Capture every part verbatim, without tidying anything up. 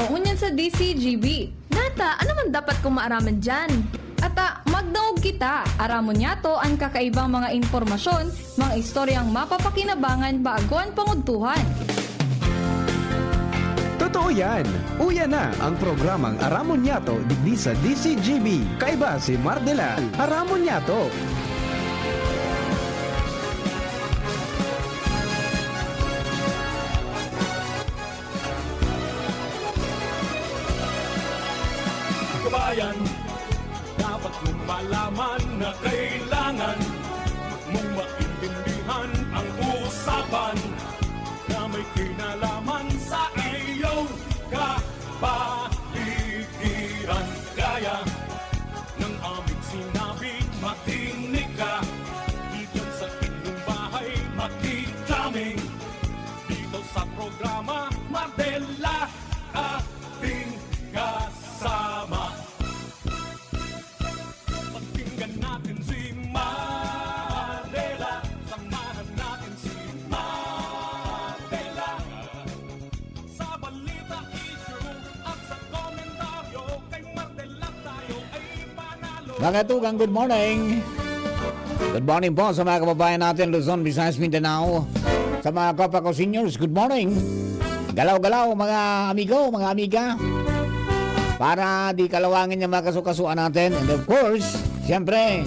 Ngunyan sa D C G B. Nata, ano man dapat kong maaraman dyan? Ata, magdangog kita. Aramon niyato an kakaibang mga impormasyon, mga istoryang mapapakinabangan bago an pangudtuhan. Totoo yan! Uya na ang programang Aramon Niyato digdi sa D C G B. Kaiba si Mardela. Aramon Niyato! Kabayan, dapat mong malaman na kailangan mong maintindihan ang usapan na may kinalaman sa iyong kapaligiran. Kaya ng aming sinabi, makinig ka. Diyan sa inyong bahay, makikita kami dito sa programa Mardela, ating kasama. Pakinggan natin si Mardela, samahan natin si Mardela. Sa balita, issue, at sa komentaryo, kay Mardela tayo ay panalo. Mga tugang, good morning. Good morning po sa mga kababayan natin, Luzon, Visayas, Mindanao. Sa mga kopa ko seniors, good morning. Galaw-galaw, mga amigo, mga amiga. Para di kalawangin yung mga kasukasuan natin. And of course, siyempre,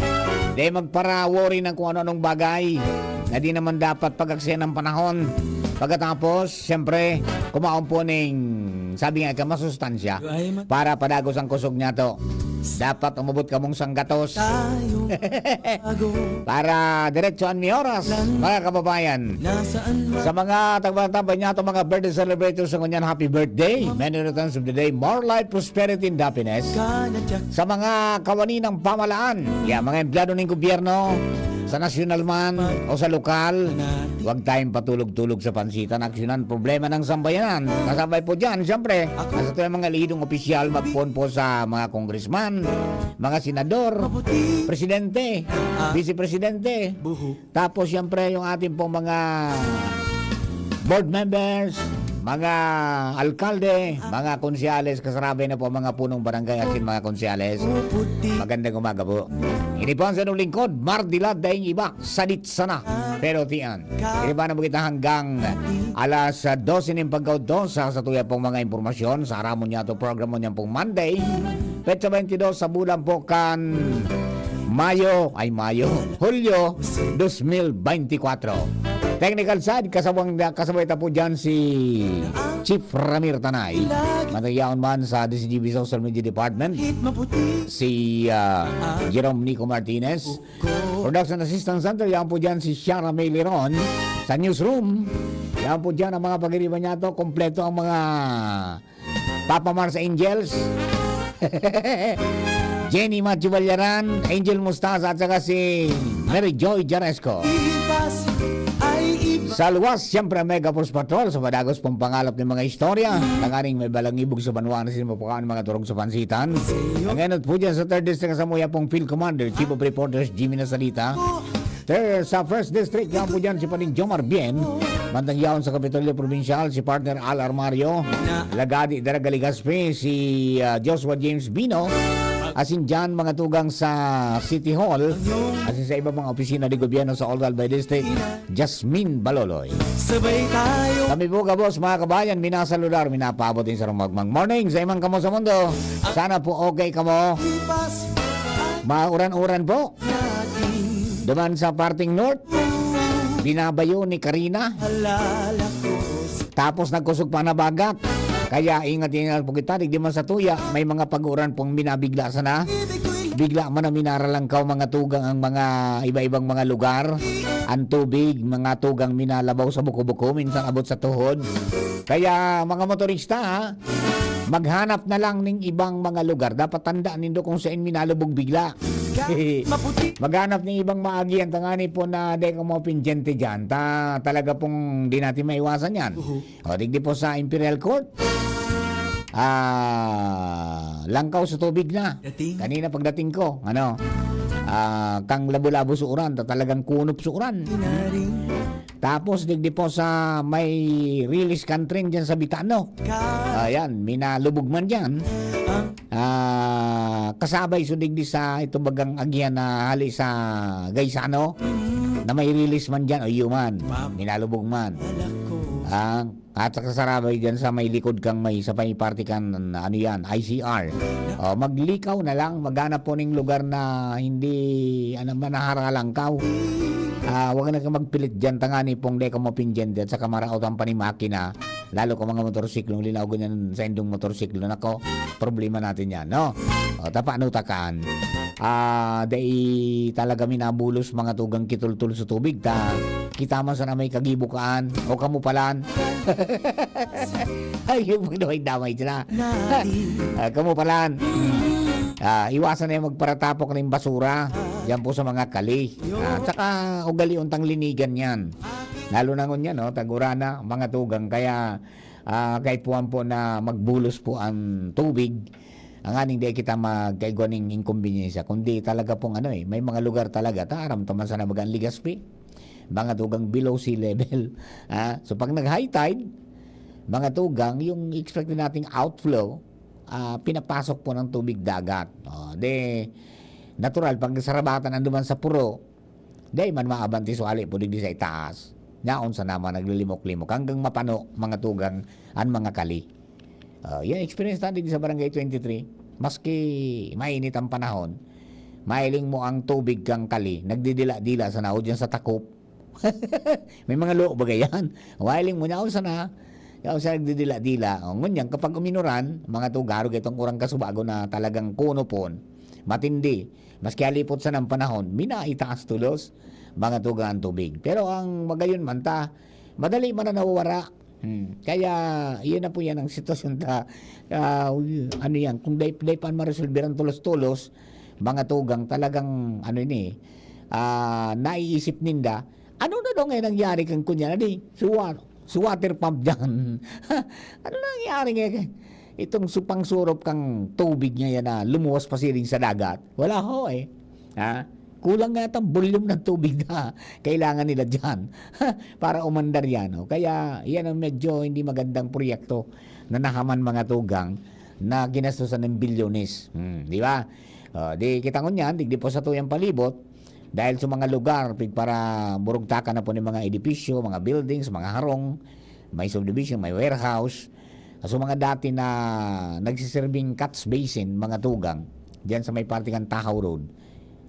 di magpara-worry ng kung ano-anong bagay na di naman dapat pag-aksaya ng panahon. Pagkatapos, siyempre, kumaon po ning, sabi nga, ka masustansya para padagos ang kusog niya to. Dapat umabot kamong sanggatos. Para diretso an mi oras, mga kababayan. Sa mga tagbatang niya to, mga birthday celebrators sa ngunyan, happy birthday. Many returns of the day. More life, prosperity, and happiness. Sa mga kawani ng pamalaan, ya, mga empleyado ng gobyerno, sa nasyonal man o sa lokal, huwag tayong patulog-tulog sa pansitan. Aksyonan problema ng sambayanan. Kasabay po dyan, siyempre, nasa ito yung mga lihidong opisyal, magpoon po sa mga congressman, mga senador, presidente, vice presidente. Tapos, siyempre, yung ating pong mga board members, mga alkalde, mga konsehales, kasarabi na po mga punong barangay asin mga konsehales. Magandang umaga po. Ini po ang sa inyong lingkod, Mardila Daing Iba, sadit sana. Pero tiyan, ini pa na kita hanggang alas ah, dose nin pagkaudto sa satuya pong mga impormasyon sa Aramon Niyato programa niyan pong Monday, petsa twenty-dos sa bulan po kan Mayo, ay Mayo, Hulyo dos mil beintikwatro. Technical side, kasabang, kasabay ta po dyan si Chief Ramir Tanay. Matayaon man sa D C G B Social Media Department, si ah, Jerome Nico Martinez. Production Assistant Center, yan po dyan si Shara May Liron. Sa newsroom, yan po dyan ang mga pag-iriban niya to. Kompleto ang mga Papa Mars Angels. Jenny Matthew Balyaran, Angel Mustasa, at saka si Mary Joy Jaresco. Sa luwas, siyempre, ang Mega Force Patrol sa padagos pong pangalap ng mga istorya. Tanganing may balang ibog sa banwa na sinimapakaon mga turog sa pansitan. Ang enot po dyan sa third District, sa muya pong Field Commander, Chief of Reporters, Jimmy Nasalita. Ter, sa first District, yan po dyan si Paring Jomar Bien. Bandang yaon sa Kapitolyo Probinsyal, si Partner Al Armario. Lagadi, Dara Galigaspi, si ah, Joshua James Bino. Asin dyan, mga tugang sa City Hall. Asin sa iba mga opisina de gobyerno sa Old Albay District, Jasmine Baloloy. Sabay tayo. Kami po, gabos, mga kabayan, minasaludar, minapaabot din sa rumagmang morning sa imang kamo sa mundo. Sana po okay kamo. Mauran-uran po. Duman sa parting north, binabayo ni Karina. Tapos nagkusog pa na bagat. Kaya ingat-ingat po kita, digdi man sa tuya, may mga pag-uran pong minabigla sana. Bigla man na minaralangkaw mga tugang ang mga iba-ibang mga lugar. Ang tubig, mga tugang minalabaw sa buko-buko, minsan abot sa tuhod. Kaya mga motorista, ha, maghanap na lang ning ibang mga lugar. Dapat tanda nindo kung saan minalubog bigla. Maghanap ning ibang maagihan, tangani po na dai ka mga pindyente dyan. Ta, talaga pong di natin maiwasan yan. O, digdi po sa Imperial Court. Ah, langkaw sa tubig na. Kanina pagdating ko, ano? Ah, kang labo-labo sa uran, ta talagang kunop sa uran. Tapos, digdi po sa may release kan tren dyan sa Bitano. Ayan, minalubog man dyan. Ah, kasabay so digdi sa ito bagang agihan na hali sa Gaisano, na may release man dyan, o iyo man, minalubog man. Ah, at saka sarabay dyan sa may likod kang may, sa may parte kan, ano yan, I C R. O, maglikaw na lang, maghanap po ning lugar na hindi, ano, manaharalang kaw. Ah, wag na kang magpilit dyan, tangani pong dai ka mapindyente at saka maraot ang panimakina. Lalo ka mga motorsiklo, linaw ganyan sa indong motorsiklo. Nako, problema natin yan, no? O, tapa, ano takan? Ah, dai talaga minabulos mga tugang kitultol sa tubig. Ta, kita man sana may kagibo kaan, o kamupalan. Ay, yung pagdamay-damay sila. Ah, kamupalan. Ah, iwasan na yung magparatapok ng basura. Diyan po sa mga kali. Ah, tsaka ugalion tang linigan yan. Lalo na ngunyan, no? Tag-uran na, mga tugang. Kaya, ah, kaipuhan po na magbulos po ang tubig. Ang aning di kita magkaigwa ning inkombinyensya. Kundi talaga pong ano eh, may mga lugar talaga. Ta, aram ta man sana baga ang Legazpi. Mga tugang below sea level. Ah, so pag nag-high tide, mga tugang, yung expected nating outflow, ah, pinapasok po ng tubig dagat. O, de, natural, pag sarabatan anduman sa puro, dai man maabanti so hali po digdi sa itaas. Yaon sana man naglilimok-limok hanggang mapano, mga tugang, an mga kali. Ah, yan, experience ta digdi sa Barangay twenty-three. Maski mainit ang panahon, mahiling mo ang tubig kang kali, nagdidila-dila sana o diyan sa takop. May mga luo ba yan? Mahiling mo, yaon sana, yaon sana nagdidila-dila. O, ngunyan, kapag uminuran, mga tugang, garo itong urang kasubago na talagang kunopon, matindi. Maski halipot sana ang panahon, minaitaas tulos, mga tugang, ang tubig. Pero ang magayon man ta, madali man na nawawara. Hmm. Kaya, yun na po yan ang sitwasyon ta. Ah, ano yan, kung dai, dai pa maresolbiran tulos-tulos, mga tugang, talagang, ano ini, ah, naiisip ninda, ano na daw ngayon nangyari kan kunya na di? Sa wa-, sa water pump dyan. Ano nangyari ngayon? Itong supang surop kang tubig ngayon na lumuwas pa siring sa dagat. Wala ho eh. Ha? Kulang nga itong volume ng tubig na kailangan nila dyan para umandar yan. Oh. Kaya yan ang medyo hindi magandang proyekto na nahaman mga tugang na ginastusan ng bilyones. Hmm, di ba? Oh, di kita ngunyan, digdi po sa tuyang palibot, dahil sa mga lugar, pig para burugtakan na po ng mga edipisyo, mga buildings, mga harong, may subdivision, may warehouse. So, mga dati na nagsiserving catch basin, mga tugang, diyan sa may parte kan Tahaw Road,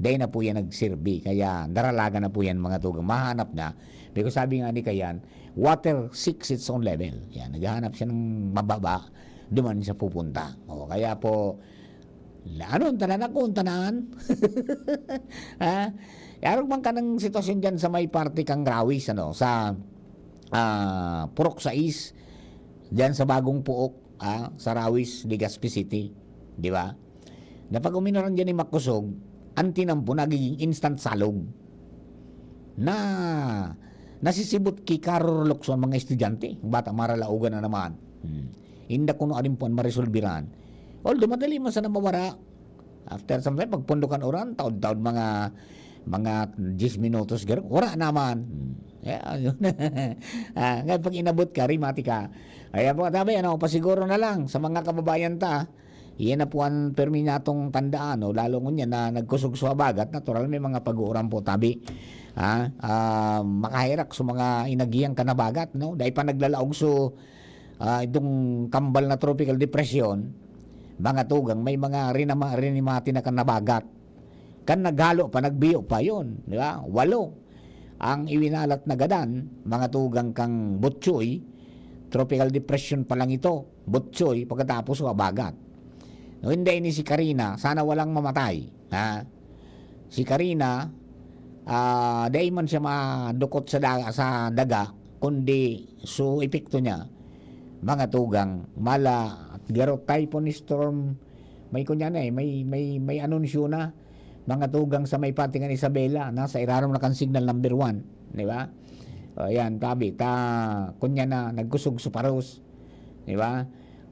dahil na po yan nagserbi. Kaya naralagan na po yan, mga tugang. Mahanap na. Because sabi nga ni Kayan, water seeks its own level. Yan, naghahanap siya ng mababa, duman siya pupunta. O, kaya po, ano ang tanan? Ako ang tanan? Ha? Yarog man ka ng sitwasyon dyan sa may parte kang Rawis, ano, sa ah, Purok sais, diyan sa Bagong Puok, ah, sa Rawis, Legazpi City. Di ba? Na pag uminuran diyan ni makusog, ang tinampo nagiging instant salog. Na nasisibot ki Carol Locson, mga estudyante, bata maralaogan na naman. Hmm. Inda kuno arin po ang maresolbiran. Although madali man sana mawara, after some time, pagpundukan uran, taod-taod mga, mga diyes minutos, garo, wala naman. Hmm. Yeah, yun. Ah, ngayon, pag inabot ka, rimati ka. Kaya po, tabi, ano, pasiguro na lang sa mga kababayan ta, iyan na po ang permi natong tandaan, no? Lalo ngunyan na nagkusog sa habagat, natural may mga pag-uuran po, tabi. Ah, ah, makaherak sa mga inagiyang kanabagat, no? Dahil pa naglalaog so, ah, itong kambal na tropical depression, mga tugang, may mga rinama-, rinimati na kanabagat. Kan naghalo pa, nagbiyo pa yon, di ba? Walo ang iwinalat na gadan, mga tugang kang Butchoy, tropical depression pa lang ito, Butchoy, pagkatapos habagat. No, hindi ini si Karina, sana walang mamatay, ha? Si Karina, ah, dai man siya madukot sa da-, sa daga, kundi so epekto niya, mga tugang, mala, garo typhoon storm, may kunya na eh, may, may, may anunsyo na, mga tugang sa may parte kan Isabela, nasa irarom na kan signal number one, di ba? O, yan, tabi, ta, kunya na, nagkusog sa paros, di ba?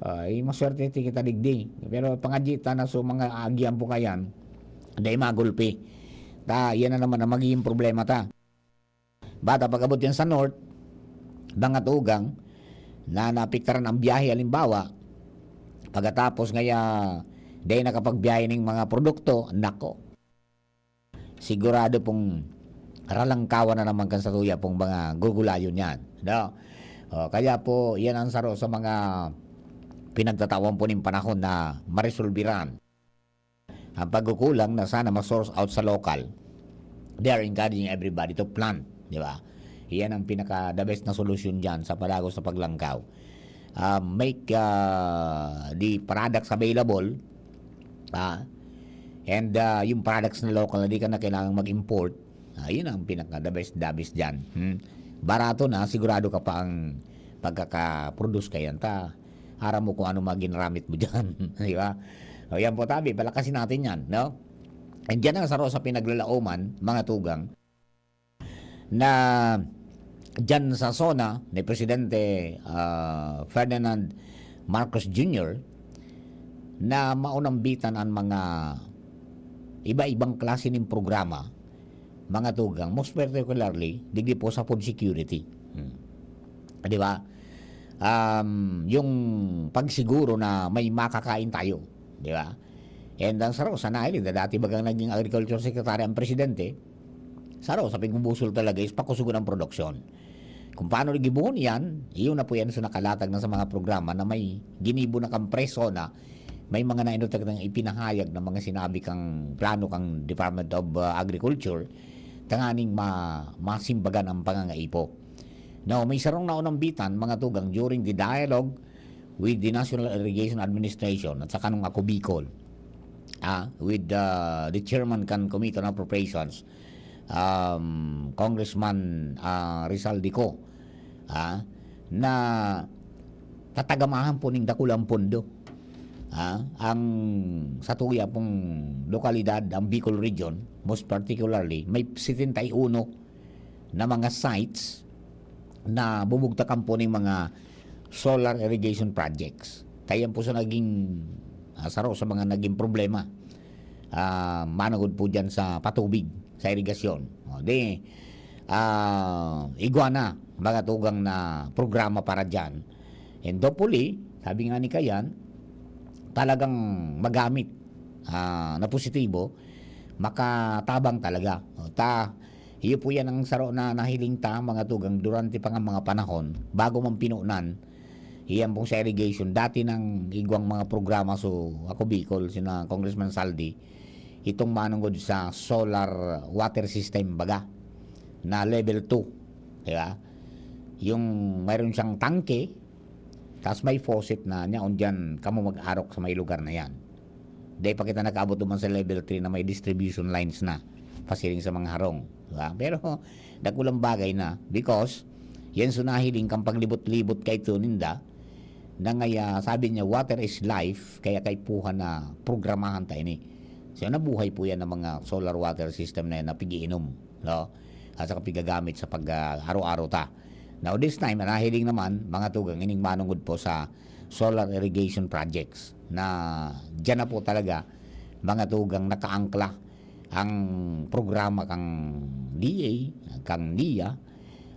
Ay, maswerte ti kita digdi. Pero pangadyi ta na so mga agian po kayan, dai magulpi. Ta, iyan na naman ang magiging problema ta. Bata pag-abot yan sa North, mga tugang, na naapektaran ang biyahe, halimbawa, pagkatapos ngaya, dahil nakapagbiyahe ng mga produkto, nako. Sigurado pong ralangkawan na naman kan satuya pong mga gugulayon yan. No? O, kaya po, yan ang saro sa mga pinagtatawan po ng panahon na maresolbiran. Ang pagkukulang na sana ma-source out sa local. They are encouraging everybody to plant, di ba? Iyan ang pinaka the best na solusyon dyan sa palagos sa paglangkaw. Ah, make ah, the products available, ah, and ah, yung products na local na di ka na kailangan mag-import, ah, yun ang pinaka the best, the best dyan. Hmm? Barato na, sigurado ka pa ang pagkaka-produce ka yan. Ta, aram mo kung ano mga ginaramit mo dyan. Di ba? O yan po, tabi, palakasin natin yan, no? And dyan ang saro sa pinaglalaoman, mga tugang, na dyan sa SONA ni Presidente ah, Ferdinand Marcos Junior, na maunambitan ang mga iba-ibang klase ng programa, mga tugang, most particularly, digdi po sa food security. Hmm. Di ba? Um, yung pagsiguro na may makakain tayo. Di ba? And ang saro sa nahiling na dati bagang naging agriculture secretary ang presidente, saro sa pigbubusol talaga is pakusugon ang produksyon. Kung paano gibuhon yan, iyon na po yan sa nakalatag na sa mga programa na may ginibo na kampreso na may mga nainutag ng ipinahayag na mga sinabi kang plano kang Department of uh, Agriculture tanganing ma masimbagan ang pangangaipo. Now, may sarong naunambitan, mga tugang, during the dialogue with the National Irrigation Administration at saka nung ako Bicol, ah, with uh, the chairman kan Committee on Appropriations, um, Congressman ah, Rizal Dico, ah, na tatagamahan po ning dakulang pondo. Ah, ang satuya pong lokalidad, ang Bicol Region, most particularly, may setenta y uno na mga sites na bubugtakan po ning mga solar irrigation projects. Kaya po sa naging ah, saro sa mga naging problema ah, managod po dyan sa patubig, sa irigasyon. O, di, ah, igwa na, mga tugang na programa para dyan. And hopefully, sabi nga ni Kayan, talagang magamit ah, na positibo, makatabang talaga. O, ta, iyo po yan ang saro na nahiling ta, mga tugang, durante pa nga mga panahon, bago man pinunan, iyan pong sa irrigation, dati nang igwang mga programa, so ako Bicol, sina Congressman Saldi, itong manungod sa solar water system baga, na level two, di ba? Yung mayroon siyang tangke, tas may faucet na niya, on dyan kamo mag-arok sa may lugar na yan. Di pa kita nakaabot naman sa level three na may distribution lines na pasiring sa mga harong. Di ba? Pero dakulang bagay na because yan so nahiling kang paglibot-libot kay ninda na ngaya sabi niya, "Water is life," kaya kaipuhan na programahan tayo ni. So, nabuhay po yan ng mga solar water system na yan na pigiinom, no? At saka pigagamit sa pag-araw-araw ta. Now, this time, ang nahiling naman, mga tugang, ining manungod po sa solar irrigation projects na dyan na po talaga, mga tugang, nakaangkla ang programa kang D A, kang NIA,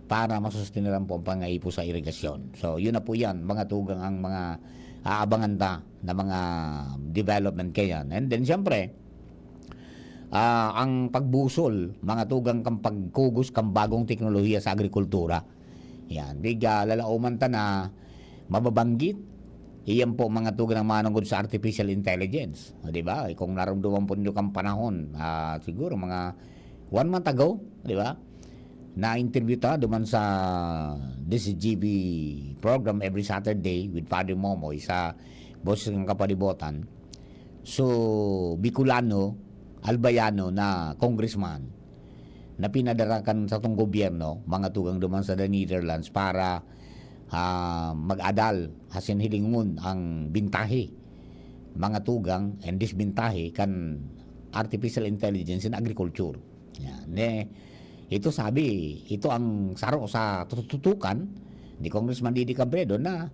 para masustenaran po ang pangaipo sa irigasyon. So, yun na po yan, mga tugang, ang mga aabangan ta na mga development kayan. And then, siyempre, ah, ang pagbusol, mga tugang, kang pagkugos kang bagong teknolohiya sa agrikultura. Yan, di ga lalaoman ta na mababanggit. Iyan po, mga tugang, ang manungod sa artificial intelligence. O, di ba? Eh, kung narumduman po ninyo kang panahon, ah, siguro mga one month ago, di ba? Na-interview ta duman sa D C G B program every Saturday with Father Momoy sa Boses ng Kapalibotan. So, Bicolano, Albayano na congressman na pinadara kan satong gobyerno, mga tugang duman sa the Netherlands para ah, mag-adal, asin hilingon ang bintahe, mga tugang, and disbintahe kan artificial intelligence in agriculture. Yan. Eh, ito sabi, ito ang saro sa tututukan ni Congressman Didi Cabredo na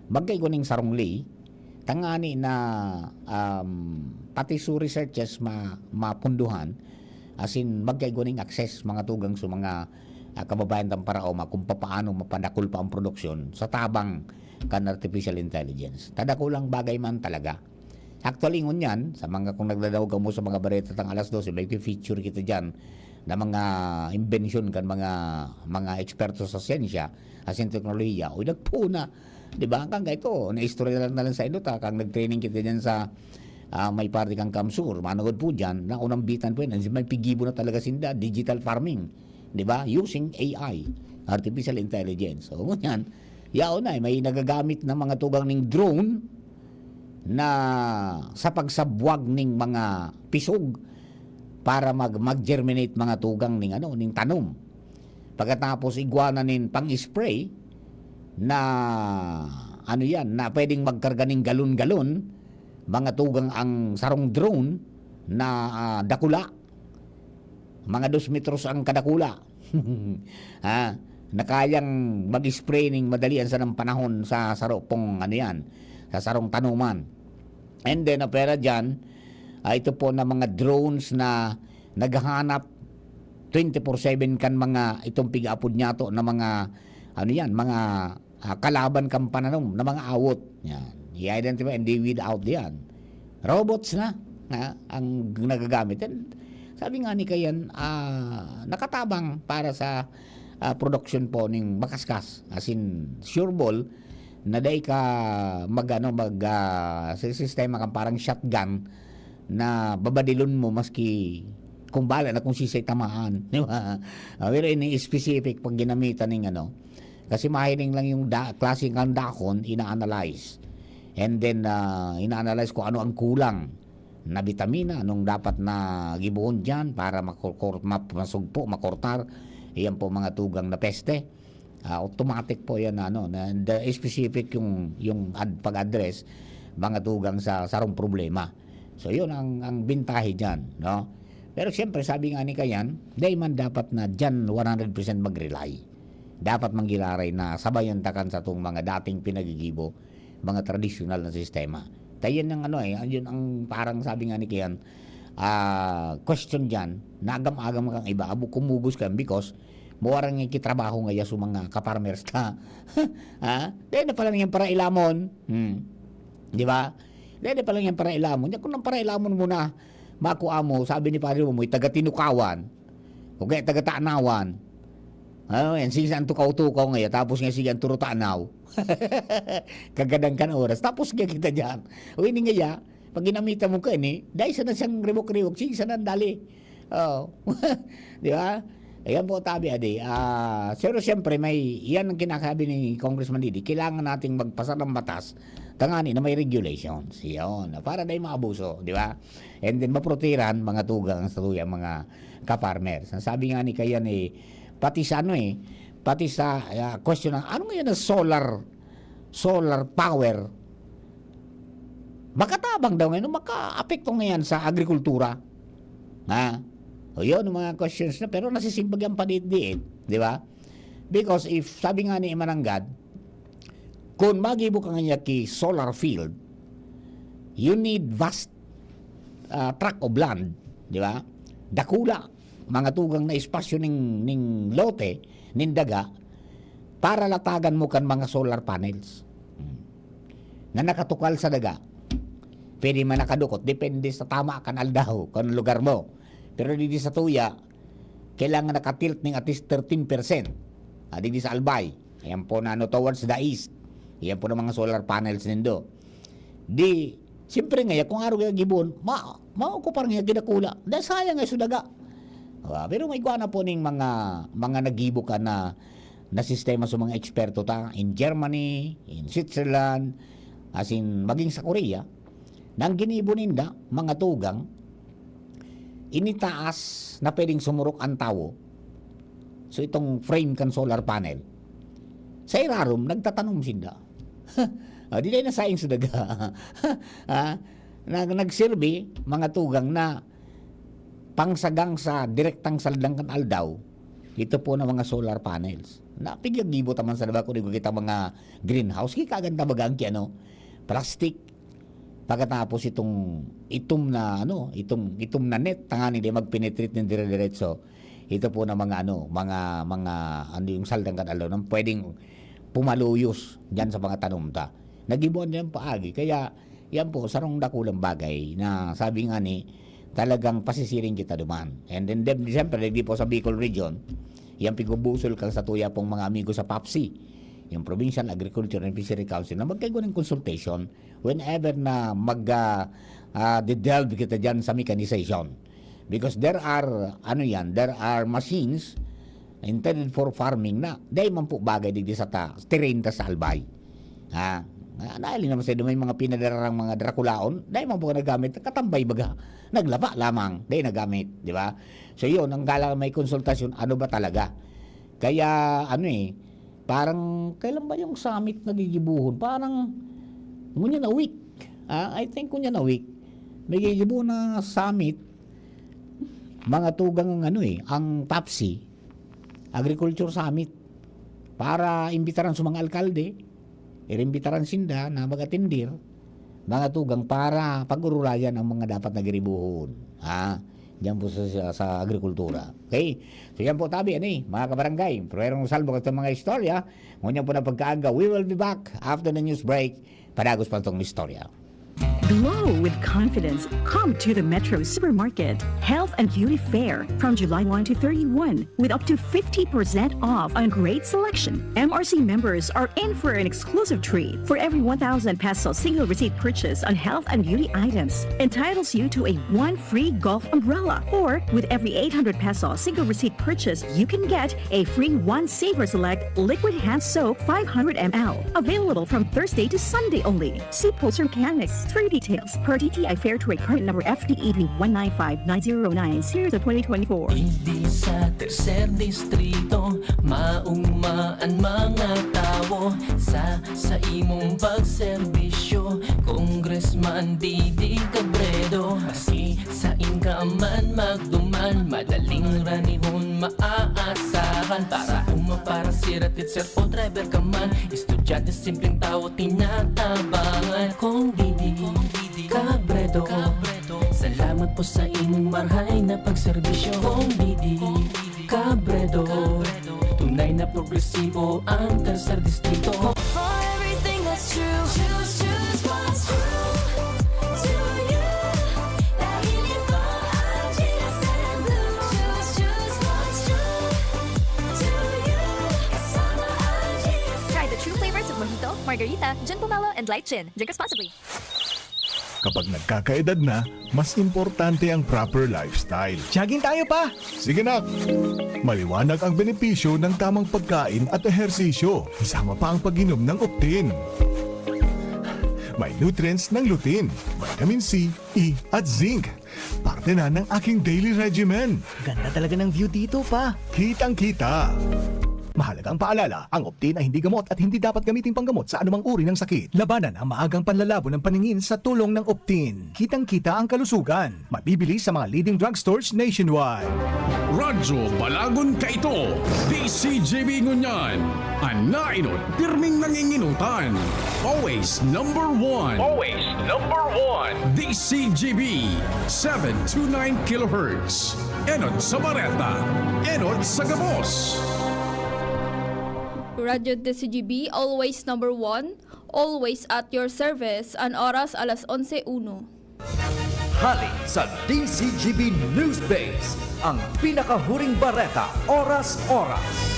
magkaigo ning sarong ley, tangani na um, pati su researches ma mapunduhan As in, magkaigwa ning access, mga tugang, sa mga, ah, kababayan tang paraoma kung papaano mapadakul pa ang produksyon sa tabang kan artificial intelligence. Ta dakulang bagay man talaga. Actually, ngunyan, sa mga, kung nagdadangog kamo sa mga bareta tang alas dose, may feature kita diyan na mga imbensyon kan mga, mga eksperto sa siyensya, asin teknolohiya, o nagpuna, di ba? Hanggang ito, naistorya lang na lang sa inyo, ta, kang nag-training kita diyan sa, ah, may parte kang Kamsur, manugod po diyan, na unang bitan po yan, may pigibo na talaga sinda, digital farming, di ba? Using A I, artificial intelligence. So, ngunyan, yaon na, eh, may nagagamit na mga tugang ning drone na sa pagsabwag ning mga pisog para mag-, mag-germinate mga tugang ning ano, ning tanom. Pagkatapos igwa na nin pang-spray na ano yan, na pwedeng magkarga ning galon-galon, mga tugang ang sarong drone na, ah, dakula, mga dos metros ang kadakula. Ha? Na kayang mag-spray ning madali ang sanang panahon sa saro pong ano yan, sa sarong tanuman. And then, apera dyan, ah, ito po na mga drones na naghahanap twenty-four seven kan mga, itong piga-apod niya to na mga, ano yan, mga, ah, kalaban kan pananom na mga awot. Yan. I-identify and they weed out yan. Robots na, ha, ang nagagamit. And sabi nga ni Kayan, ah, nakatabang para sa, ah, production po ning makaskas. As in, sure ball, na dai ka mag, ano, mag, ah, sa sistema kang parang shotgun na babadilon mo maski kung bala na kung sisay tamaan, di ba? Ah, pero ini specific pag ginamitan ning ano, kasi mahiling lang yung da-, klase kang dahon, ina-analyze. And then, ah, ina-analyze kung ano ang kulang na bitamina, anong dapat na gibohon diyan para makor-, kor-, ma-, masugpo, makortar. Iyan po mga tugang na peste. Ah, automatic po yan na ano, na the specific yung, yung ad-, pag-address, mga tugang sa sarong problema. So, yun ang, ang bintahe diyan, no? Pero siyempre, sabi nga ni Kayan, dai man dapat na diyan one hundred percent mag-rely. Dapat manggiraray na sabayan ta kan satong mga dating pinagigibo, mga tradisyonal na sistema. Kaya yan ang ano eh, yun ang parang sabi nga ni Kayan, ah, question diyan, na agam-agam kang iba, abo kumugos ka because mawarang nga kitrabaho nga yaso mga ka-farmers ta. Ha? Dai na pala niyang parailamon. Hmm. Di ba? Dai na pala niyang parailamon. Yan kung nang parailamon mo na, makua mo, sabi ni Padre mo, may taga-Tinukawan, o kaya taga-Tanawan. Ano yan? Sige saan tukaw-tukaw ngayon, tapos nga sige ang turo tanaw. Kagadan kan oras. Tapos nga kita diyan. O ini nga ya, pag ginamitan mo ka ini, dai sana siyang ribok-ribok, sige sana dali. Oh. Di ba? Ayan po, tabi, adi. Ah, pero siyempre, may, yan ang kinakabi ni Congressman Didi. Kailangan nating magpasa ng batas tangani na may regulations. Yan. Para dai maabuso, di ba? And then, maprotehiran, mga tugang sa tuyang mga ka-farmers. Ang sabi nga ni Kayan eh, pati sa ano eh, pati sa, ah, question ng, ano ngayon ang solar, solar power? Makatabang daw ngayon, makaapekto ngayon sa agrikultura. Ha? O yun, mga questions na, pero nasisimbag yan padiit-diit, di ba? Because if, sabi nga ni Mananggad, kung magibo ka nga ki solar field, you need vast, ah, tract of land, di ba? Dakula, mga tugang na espasyo ning, ning lote, ning daga, para latagan mo kan mga solar panels. Hmm. Na nakatukal sa daga. Pwede man nakadukot, depende sa tama kan aldaw, kan lugar mo. Pero didi sa tuya, kailangan nakatilt ning at least thirteen percent. Ah, didi sa Albay. Ayan po na ano, towards the east. Ayan po ng mga solar panels nindo. Di, siyempre nga, kung araw kaya gibon, ma-, maokupar nga ginakula. Dahil sayang nga sudaga. Ah, pero may igwa na po ning mga, mga nagibo ka na, na sistema sa mga eksperto ta in Germany, in Switzerland, as in, maging sa Korea, na ang ginibo ninda, mga tugang, initaas na pwedeng sumurok ang tawo. So, itong frame kan solar panel. Sa irarom, nagtatanom sinda. Ah, di na saing sa daga. Ah, nag-, nagserbi, mga tugang na pangsagang sa direktang saldang kan aldaw, ito po na mga solar panels. Napigyagibo taman sa diba kung di ko kita mga greenhouse, kikaganda baga ang ki ano, plastic, Pagkatapos itong itom na ano, itong itom na net, tanganing di mag-penetrate ng dire-diretso. Ito po na mga ano, mga, mga ano, yung saldang kadalaw na pwedeng pumaluyos diyan sa mga tanom ta. Nagibuan din paagi. Kaya yan po, sarong dakulang bagay na sabi nga ni, talagang pasisiring kita duman. And then, then siyempre, di po sa Bicol region, yan pigubusol kang sa tuya pong mga amigo sa PAPSI, yung Provincial Agriculture and Fishery Council, na magkaigwa ng consultation whenever na mag, ah, ah, de-delve kita dyan sa mechanization. Because there are, ano yan, there are machines intended for farming na dahil man po bagay digdi sa ta, terrain ta sa Albay. Ha? Ah, dahil naman sa may mga pinadararang mga Draculaon, dahil man po nagamit, katambay baga, naglaba lamang, dahil nagamit, di ba? So yun, ang kailangan may konsultasyon, ano ba talaga? Kaya, ano eh, parang, kailan ba yung summit nagigibuhon? Parang, ngunyan na week. Ah, I think ngunyan na week. May gigibuhon na summit, mga tugang ang ano eh, ang PAPSI, Agriculture Summit. Para imbitaran sa mga alkalde, irimbitaran sinda na mag-atendir, mga tugang, para pag-urulayan ang mga dapat na giribuhon. Ha? Diyan po sa, sa, sa agrikultura. Okay? So yan po tabi, ani, mga kabarangay. Pero salbo ka sa mga istorya, ngunyan po na pagkaaga, we will be back after the news break. Padagos pa itong istorya. Glow with confidence. Come to the Metro Supermarket Health and Beauty Fair from July one to thirty-one with up to fifty percent off on great selection. M R C members are in for an exclusive treat. For every one thousand peso single receipt purchase on health and beauty items, entitles you to a one free golf umbrella. Or with every eight hundred peso single receipt purchase, you can get a free One Saver Select liquid hand soap five hundred M L. Available from Thursday to Sunday only. See poster mechanics for details. Per D T I Fair Trade Permit Number F T E B one nine five nine zero nine, Series of twenty twenty-four. Digdi sa Tercer Distrito, mauma an mga tawo sa, sa imong pagserbisyo. Congressman Didi Cabredo, maski sain ka man magduman, madaling ranihon maaasahan. Para uma, para sira, teacher o driver ka man, estudyante, simpleng tawo, tinatabangan. Kong Didi, Cabredo, salamat po sa imong marhay na pagserbisyo. Kong Didi, Cabredo, tunay na progresibo ang Tercer Distrito. For everything that's true, choose, choose what's true to you. Dahil ito ang G S M Blue. Choose, choose what's true to you. Kasama ang G S M. Try the true flavors of mojito, margarita, gin pomelo, and light gin. Drink responsibly. Kapag nagkakaedad na, mas importante ang proper lifestyle. Jogging tayo, pa! Sige, nak! Maliwanag ang benepisyo ng tamang pagkain at ehersisyo, kasama pa ang pag-inom ng Optin. May nutrients ng lutein, vitamin C, E, at zinc. Parte na ng aking daily regimen. Ganda talaga ng view dito, pa. Kitang-kita. Mahalagang paalala, ang Optin ay hindi gamot at hindi dapat gamitin panggamot sa anumang uri ng sakit. Labanan ang maagang panlalabo ng paningin sa tulong ng Optin. Kitang-kita ang kalusugan. Mabibili sa mga leading drugstores nationwide. Radyo Balagon kaito, D C G B ngunyan. An naenot, pirming nanginginutan. Always number one. Always number one. D C G B, seven two nine kilohertz. Enot sa bareta, enot sa gabos. Radyo D C G B, always number one, always at your service. An oras, alas onse uno. Hali sa D C G B News Base, ang pinakahuring bareta, oras-oras.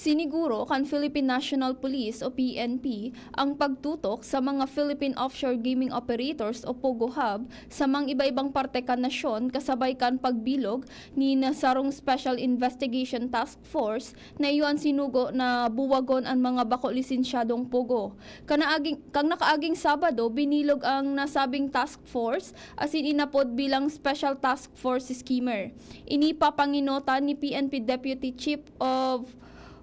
Siniguro kan Philippine National Police o P N P ang pagtutok sa mga Philippine Offshore Gaming Operators o POGO Hub sa mga iba-ibang parte kan nasyon, kasabay kan pagbilog nin sarong Special Investigation Task Force na iyo an sinugo na buwagon an mga bako lisensyadong POGO. Kanaaging, kan nakaaging Sabado, binilog ang nasabing task force asin inapod bilang Special Task Force Skimmer. Ini papangenotan ni P N P Deputy Chief of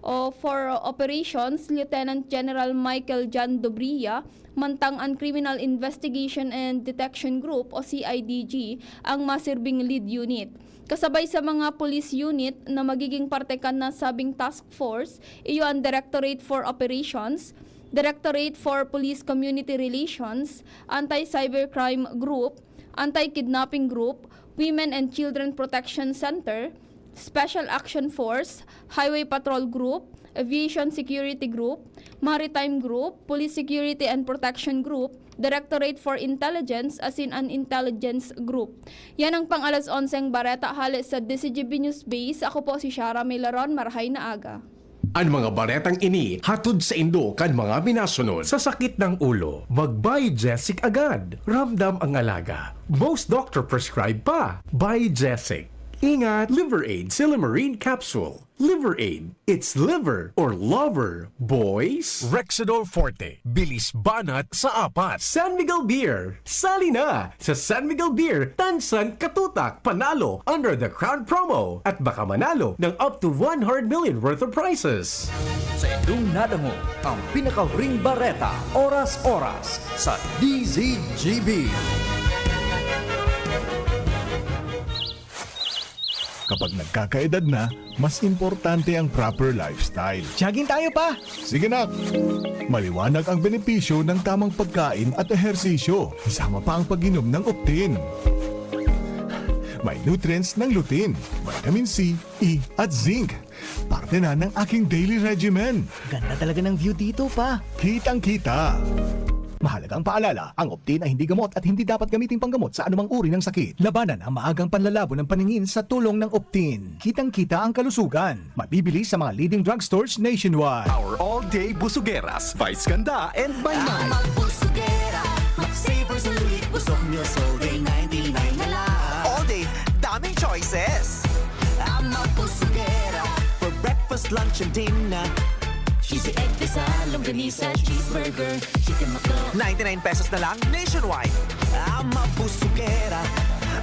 o for Operations, Lieutenant General Michael John Dobria, mantang an Criminal Investigation and Detection Group o C I D G ang masirbing lead unit. Kasabay sa mga police unit na magiging parte kan nasabing task force, iyo an Directorate for Operations, Directorate for Police Community Relations, Anti-Cybercrime Group, Anti-Kidnapping Group, Women and Children Protection Center, Special Action Force, Highway Patrol Group, Aviation Security Group, Maritime Group, Police Security and Protection Group, Directorate for Intelligence asin an Intelligence Group. Yan ang pang-alas onseng bareta hale sa D Z G B News Base. Ako po si Shara Milaron. Marahay na aga. An mga baretang ini hatod saindo kan mga minasunod. Sa sakit ng ulo, mag-Biogesic agad. Ramdam ang alaga. Most doctor prescribe pa. Biogesic. Ingat! Liver Aid Silymarin Capsule. Liver Aid. It's liver or lover, boys. Rexidol Forte. Bilis banat sa apat. San Miguel Beer. Sali na sa San Miguel Beer Tansan Katutak Panalo under the Crown Promo at baka manalo ng up to one hundred million worth of prizes. Sa indong nadangog ang pinakahuring bareta, oras-oras sa D Z G B. Kapag nagkakaedad na, mas importante ang proper lifestyle. Jogging tayo, pa! Sige, nak! Maliwanag ang benepisyo ng tamang pagkain at ehersisyo, kasama pa ang pag-inom ng Optin. May nutrients ng lutein, vitamin C, E, at zinc. Parte na ng aking daily regimen. Ganda talaga ng view dito, pa. Kitang-kita. Mahalagang paalala, ang Optin ay hindi gamot at hindi dapat gamitin panggamot sa anumang uri ng sakit. Labanan ang maagang panlalabo ng paningin sa tulong ng Optin. Kitang-kita ang kalusugan. Mabibili sa mga leading drugstores nationwide. Our all-day busugeras, Vice Ganda and My Mind. Busugera, Max Saver, Sulit, Busog Meals all day, ninety-nine na lang. All day, daming choices. Ang mga busugera. For breakfast, lunch, and dinner. Cheesy egg, dessert, longganisa, cheeseburger, chicken McDo. Ninety-nine pesos na lang nationwide. Ang mga busugera.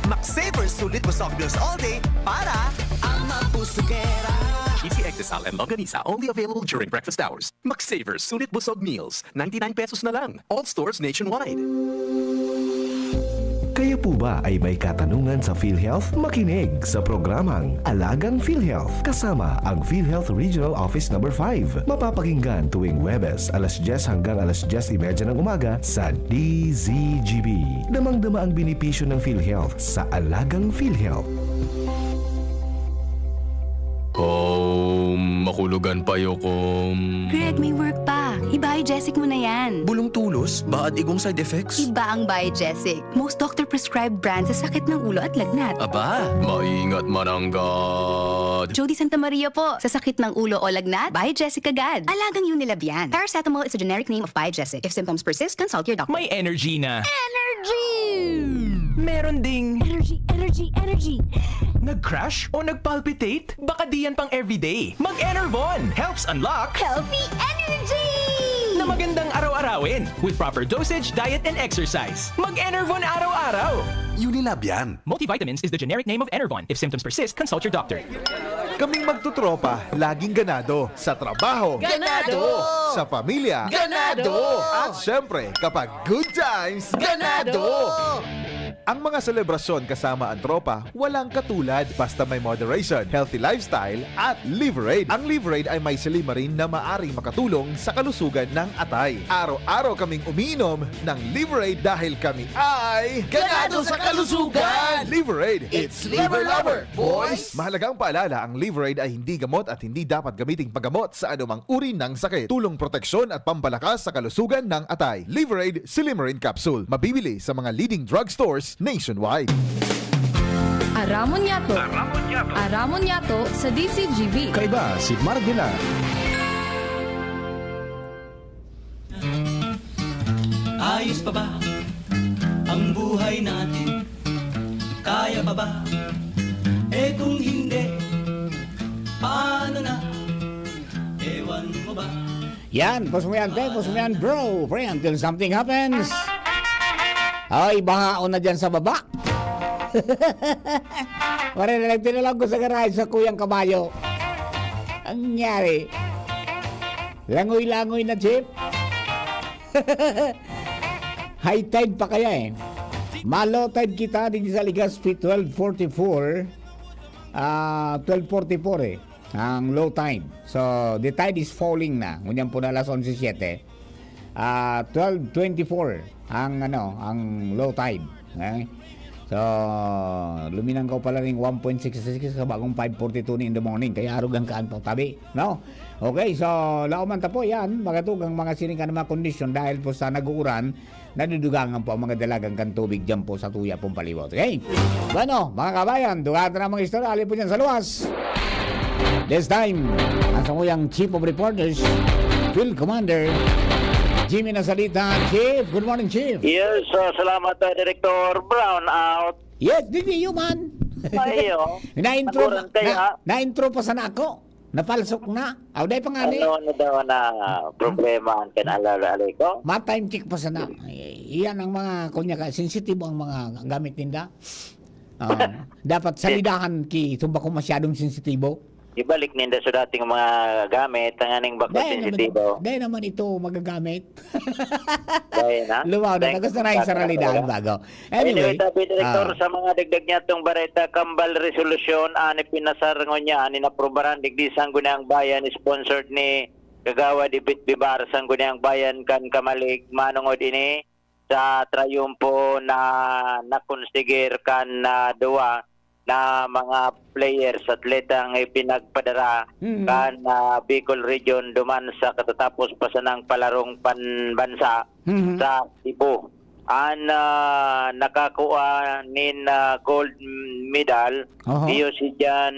Max Saver, Sulit, Busog Meals all day para ang mga busugera. Cheesy egg, dessert, and longganisa only available during breakfast hours. Max Saver, Sulit, Busog Meals, ninety-nine pesos na lang. All stores nationwide. Kayo po ba ay may katanungan sa PhilHealth? Makinig sa programang Alagang PhilHealth kasama ang PhilHealth Regional Office Number five. Mapapakinggan tuwing Huwebes, alas dyes hanggang alas dyes y media ng umaga sa D Z G B. Damang-dama ang benepisyo ng PhilHealth sa Alagang PhilHealth. Kom, makulugan pa yo, kom. Greg, may work pa. I-Biogesic mo na yan. Bulong tulos, baad igong side effects. Iba ang Biogesic. Most doctor-prescribed brand sa sakit ng ulo at lagnat. Aba, maingat mananggad. Jody Santa Maria po. Sa sakit ng ulo o lagnat, Biogesic agad. Alagang Unilab yan. Paracetamol is a generic name of Biogesic. If symptoms persist, consult your doctor. May energy na. Energy! Meron ding energy, energy, energy. Nag-crash o nag-palpitate? Baka di yan pang everyday. Mag-Enervon helps unlock healthy energy na magandang araw-arawin with proper dosage, diet, and exercise. Mag-Enervon araw-araw. Unilab yan. Multivitamins is the generic name of Enervon. If symptoms persist, consult your doctor. Kaming magtutropa, laging ganado. Sa trabaho. Ganado! Sa pamilya. Ganado! At syempre, kapag good times, ganado! Ang mga selebrasyon kasama ang tropa, walang katulad. Basta may moderation, healthy lifestyle, at Liverade. Ang Liverade ay may silymarin na maaring makatulong sa kalusugan ng atay. Araw-araw kaming umiinom ng Liverade dahil kami ay ganado sa kalusugan! Liverade, it's Liver Lover, boys! Mahalagang paalala, ang Liverade ay hindi gamot at hindi dapat gamiting paggamot sa anumang uri ng sakit. Tulong proteksyon at pampalakas sa kalusugan ng atay. Liverade Silymarin Capsule. Mabibili sa mga leading drugstores nationwide. Aramon Yato. Aramon Yato. Aramon Yato sa D Z G B. Kaiba si Marvila. Ayos pa ba ang buhay natin? Kaya pa ba? Eh, kung hindi, paano na? Ewan mo ba? Yan, pos mo yan, te, pos mo yan, bro, pre, until something happens. Ay, bahaon na dyan sa baba. Pare na nagtinulog ko sa garage sa Kuyang Kabayo. Ang nangyari, langoy-langoy na jeep. High tide pa kaya eh. Ma-low tide kita digdi sa Legazpi, twelve forty-four. Ah, twelve forty-four eh, ang low tide. So, the tide is falling na. Ngunyan po na alas onse siete. Ah, twelve twenty-four ang, ano, ang low tide. Okay? So, luminangkaw pala ning one point six six sa bagong five forty-two ni in the morning. Kaya arog ang kaan pang tabi, no? Okay, so, laoman ta po yan. Magatugang mga sining ka na mga kondisyon dahil po sa nag-uuran, nadudugangan po ang mga dalagan kan tubig dyan po sa tuya pong palibot. Okay? Bueno, mga kabayan, dugaan ta na mga istorya. Alin po dyan sa luwas? This time, ang samuyang Chief of Reporters, Field Commander Jimmy Nasalita. Chief, good morning, Chief. Yes, uh, salamat, uh, Director. Brown out. Yes, didi human. Ayo. Na-intro pa, Naguran kaya? Na, na-intro pa sana ako. Napalsok na. Aw, dai pa nga ni. Ano na daw na problema ang kinaalala ko? Ma-time check pa sana. Ay, iyan ang mga, kunya ka, sensitibo ang mga gamit ninda. Ah, dapat salidahan ki tumba ko masyadong sensitibo. Ibalik ninda sa dating mga gamit, tanganing bako Dai naman, sensitibo. Dai naman ito magagamit. Dai na? Lumaw na, Thank tapos you. na yung saralidaan Talaga? bago. Anyway, Anyway, sabi, Director, ah. sa mga dagdag niya itong bareta, kambal resolusyon, ani pinasar ngunyan, ani naprobaran, digdi Sangguniang Bayan, sponsored ni Kagawad Ibit Bibar, Sangguniang Bayan kan Kamalig, manungod ini sa trayumpo na nakonsigir kan, ah, duwa na mga players, atletang ipinagpadara Mm. kan, ah, Bicol Region duman sa katatapos pa sanang palarong panbansa Mhm. sa Cebu. An, ah, nakakua nin, ah, gold medal, Oho. iyo si Jan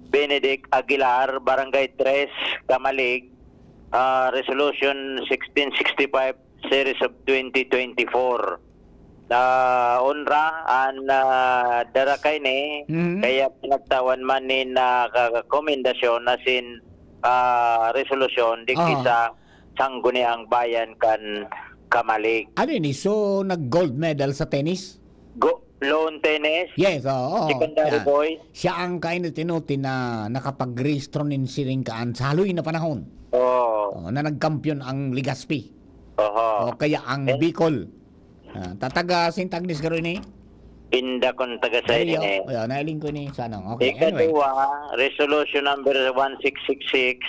Benedict Aguilar, Barangay Tres, Camalig, ah, Resolution sixteen sixty-five, Series of twenty twenty-four. Na onra an, ah, dara kaini, Mhm. kaya pinagtawan man nin, ah, ka-, komendasyon asin, ah, resolusyon digdi Oho. sa Sangguniang Bayan kan Camalig. Ano ini? So, nag-gold medal sa tennis? Go, lawn tennis? Yes, oo, oo. Secondary Yan. boys? Siya ang kainit-inuti na nakapagrehistro nin siring kaan sa haloy na panahon. Oo. Oh, na nagkampiyon ang Legazpi. Oho. O kaya ang Eh? Bicol. Ah, ta-, taga Saint Agnes garo ini? Inda kun taga Saint Agnes. Ayo, nailing ko ni sa ano. Okay, anyway. Ikaduwa, resolution number one six six six,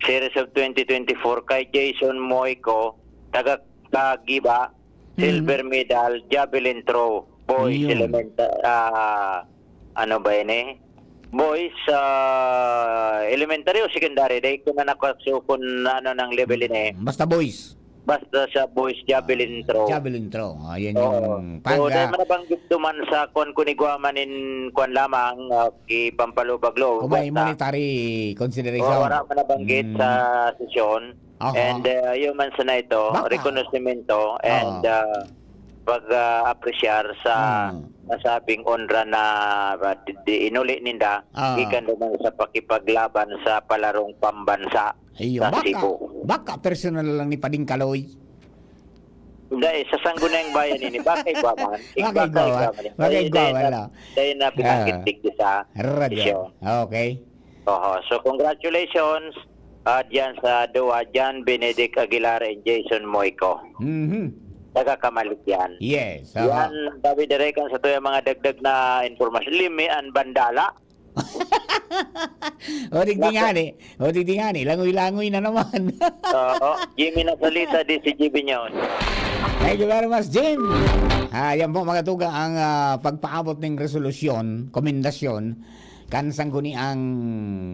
series of twenty twenty-four, kay Jason Moico, taga Caguiba, Mhm. silver medal, javelin throw, boys Yun. elementa-, ah, ano ba yun eh? Boys, ah, elementary o secondary, dahil ko na nakasukon na ano ng level yun eh. Mm, basta boys. Basta sa boys, javelin Ah, throw. javelin throw. Ah, yan Oo. yung So, pag, dahil ah, man nabanggit duman sa kwan kunigwa man in kwan lamang, ah, ki pampalubag loob. Kung may Basta, monetary consideration. oh, wala man nabanggit Mm. sa sesyon. Aha. And, ah, yun man sana ito, Baka. rekonosimento and, Oo. ah, pag, ah, apresyar sa Mm. nasabing onra na, ah, di, di inuli ninda, Ah. gikan naman sa pakipaglaban sa palarong pambansa Iyo, sa baka, Cebu. baka personal lang ni Pading Kaloy. Hindi, sa Sangguniang Bayan ini, baka igwa man. Baka Baka igwa, igwa man. baka Dahil, igwa, dahil na, wala. dahil na Ah. binanggit digdi sa Radyo. sesyon. Okay. Oho. So, congratulations, ah, diyan sa duwa, John Benedict Aguilar and Jason Moico. Mhm. Taga Camalig yan. Yes, oho. Yan, David Rekan, sa tuya mga dagdag na impormasyon. Limi an bandala. O, digdi Bakit? nga ni. O, digdi nga ni. Langoy-langoy na naman. Oo. Jimmy Nasalita, D C G B News. Thank you very much, Jim. Ah, yan po, mga tugang, ang, ah, pagpaabot ning resolusyon, komendasyon, kan Sangguniang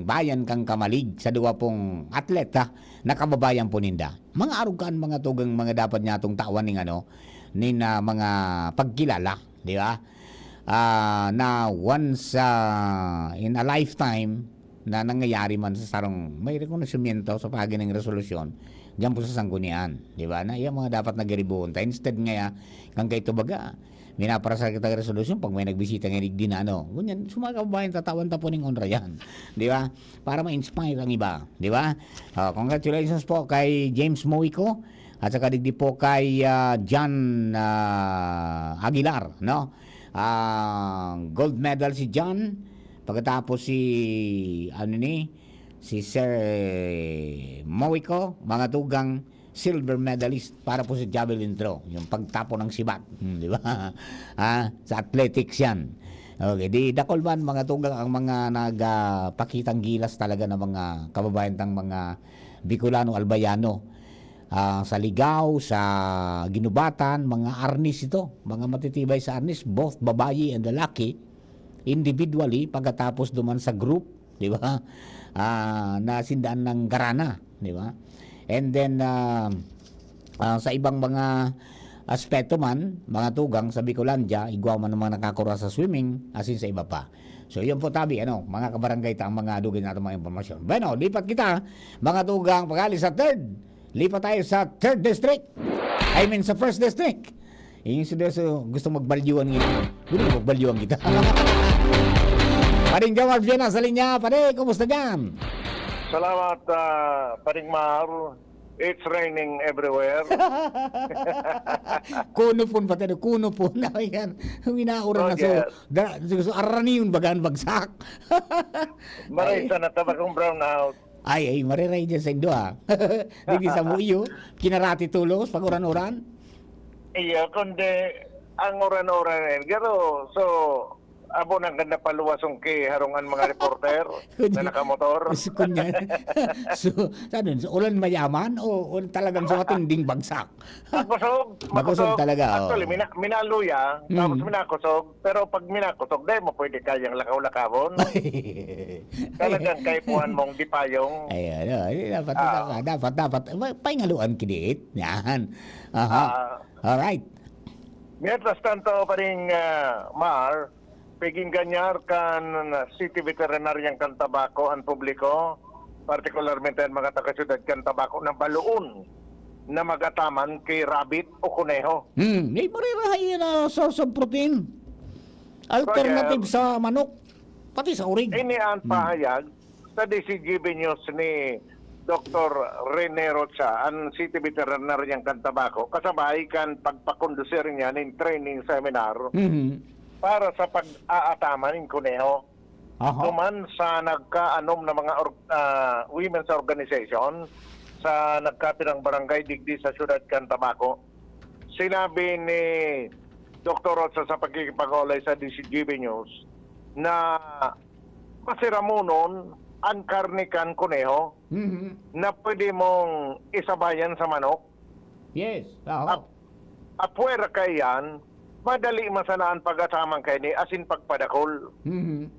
Bayan kan Camalig sa duwa pong atleta na kababayan po ninda. Mga arugan, mga tugang, mga dapat niya itong tawan ning ano, nin, ah, mga pagkilala, di ba? Ah, na once, ah, in a lifetime na nangyayari man sa sarong may rekonosimyento sa pagi ng resolusyon, diyan po sa Sanggunian, di ba? Na yung mga dapat nagiribuon ta. Instead ngaya, kan kaito baga, minaparasal kita ng resolusyon pag may nagbisita nga digdi na ano. Ngunyan, sa mga kababayan, tatawan ta po ning onra yan. Di ba? Para ma-inspire ang iba. Di ba? Oh, congratulations po kay James Moico at saka digdi po kay, ah, John, ah, Aguilar, no? Ah, gold medal si John. Pagkatapos si, ano ni, si Sir Moico, mga tugang silver medalist para po sa javelin throw, yung pagtapon ng sibat, hmm, di ba? Ah, sa athletics yan. Okay, di dakol man, mga tugang, ang mga nagpakitang gilas talaga ng mga kababayan tang mga Bicolano, Albayano. ah, sa Ligao, sa Guinobatan, mga arnis ito, mga matitibay sa arnis, both babayi and lalaki, individually, pagkatapos duman sa group, di ba? Ah, na sindaan ng garana, di ba? And then, ah, ah, sa ibang mga aspeto man, mga tugang sa Bicolandia, igwa man ang mga nakakura sa swimming, asin sa iba pa. So, yun po tabi, ano, mga kabarangay, ta ang mga dugay natin mga impormasyon. Bueno, lipat kita, mga tugang, pag-alis sa third. Lipat tayo sa third district. I mean, sa first district. Yung si Deso gusto magbalyuan ngayon. Gusto magbalyuan kita. Paring Jomar Viana sa linya. Pare, kumusta dyan? Salamat, ah, Paring Mar. It's raining everywhere. Kuno pon pati, ano, kuno pon. Yan, winauran na so. Roger. Da, so, araniyon bagaan bagsak. Maray sa natabakong brownout. Ay, ay, mariray dyan sa indo, ha. Digdi sa muyo, kinarati tulos, pag uran-uran. Iya, kundi ang uran-uran na yun. Pero, so, abo nang ganda paluwas ang ki harong an mga reporter Kundi- na nakamotor. So, kunya, so, sabi nun, so, ulan mayaman o, o talagang so matinding bagsak? Makusog. Makusog talaga, oh. Actually, mina, minaluya, Mm. tapos minakusog. Pero pag minakusog, dahil mo pwede kayang lakaw-lakawon. Talagang kaipuhan mong di payong. Ay, ano, ay, dapat, Ah. dapat, dapat, dapat, pa- paingaluan kiniit. Yan. Aha. Ah. Alright. Mientras tanto, Paring ah, Mar, piging ganyar kan City Veterinarian kan Tabaco ang publiko, partikularmente ang mga taga-syudad kan Tabaco na baloon na magataman ki rabbit o kuneho. Hmm, may marirahay na source of protein. Alternative Kaya- sa manok, pati sa urig. Ini ang Hmm. pahayag sa D C G B News ni Doktor Rene Rocha, ang City Veterinarian kan Tabaco, kasabay kan pagpakondusir niya nin training seminar Mhm. para sa pag-aataman nin kuneho. Aha. Duman sa nagkaanom na mga or, ah, women's organization sa nagkapirang barangay digdi sa siyudad kan Tabaco, sinabi ni Doktor Rocha sa pakikipag-olay sa D C G B News na masiramonon ang karne kan kuneho Mhm. na pwede mong isabayan sa manok. Yes. Aha. Ap- apwera kaiyan, madali man sana ang pag-ataman kaini asin pagpadakol. Mhm.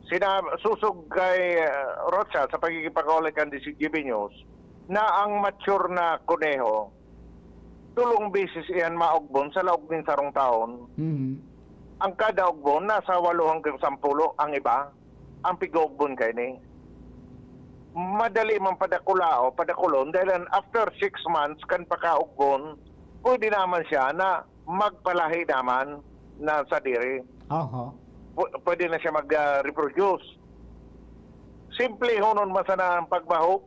Sina-, susog kay ah, Rocha sa pagkikipag-olay kan D C G B News na ang mature na kuneho, tulong beses iyan maugbon sa laog nin sarong taon. Mhm. Ang kada ugbon, nasa walo hanggang sampulo ang iba, ang pig-uugbon kaini. Madali man padakula o padakulon dahil an-, after six months kan pakaugbon, pwede naman siya na magpalahi naman na sadiri. Aha. Pu- pwede na siya mag-reproduce. Simple honon man sana ang pagbahog.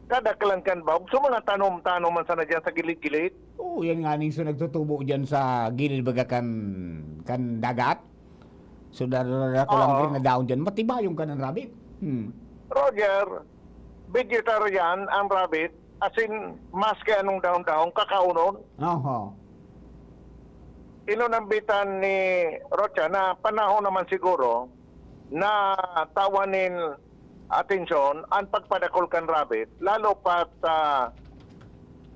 Kadaklan kan bahog. So, mga tanom-tanom man sana dyan sa gilid-gilid. Oo, yan nga ning so nagtutubo dyan sa gilid baga kan, kan dagat. So, dar- dar- ko lang Oo. rin na daon dyan. Matibayong ka ng rabbit. Hmm. Roger, vegetarian ang rabbit. As in, maski anong daon-daon, kakaunon. Aha. Inunambitan ni Rocha na panahon naman siguro na tawan nin atensyon ang pagpadakol kan rabbit, lalo pat ah,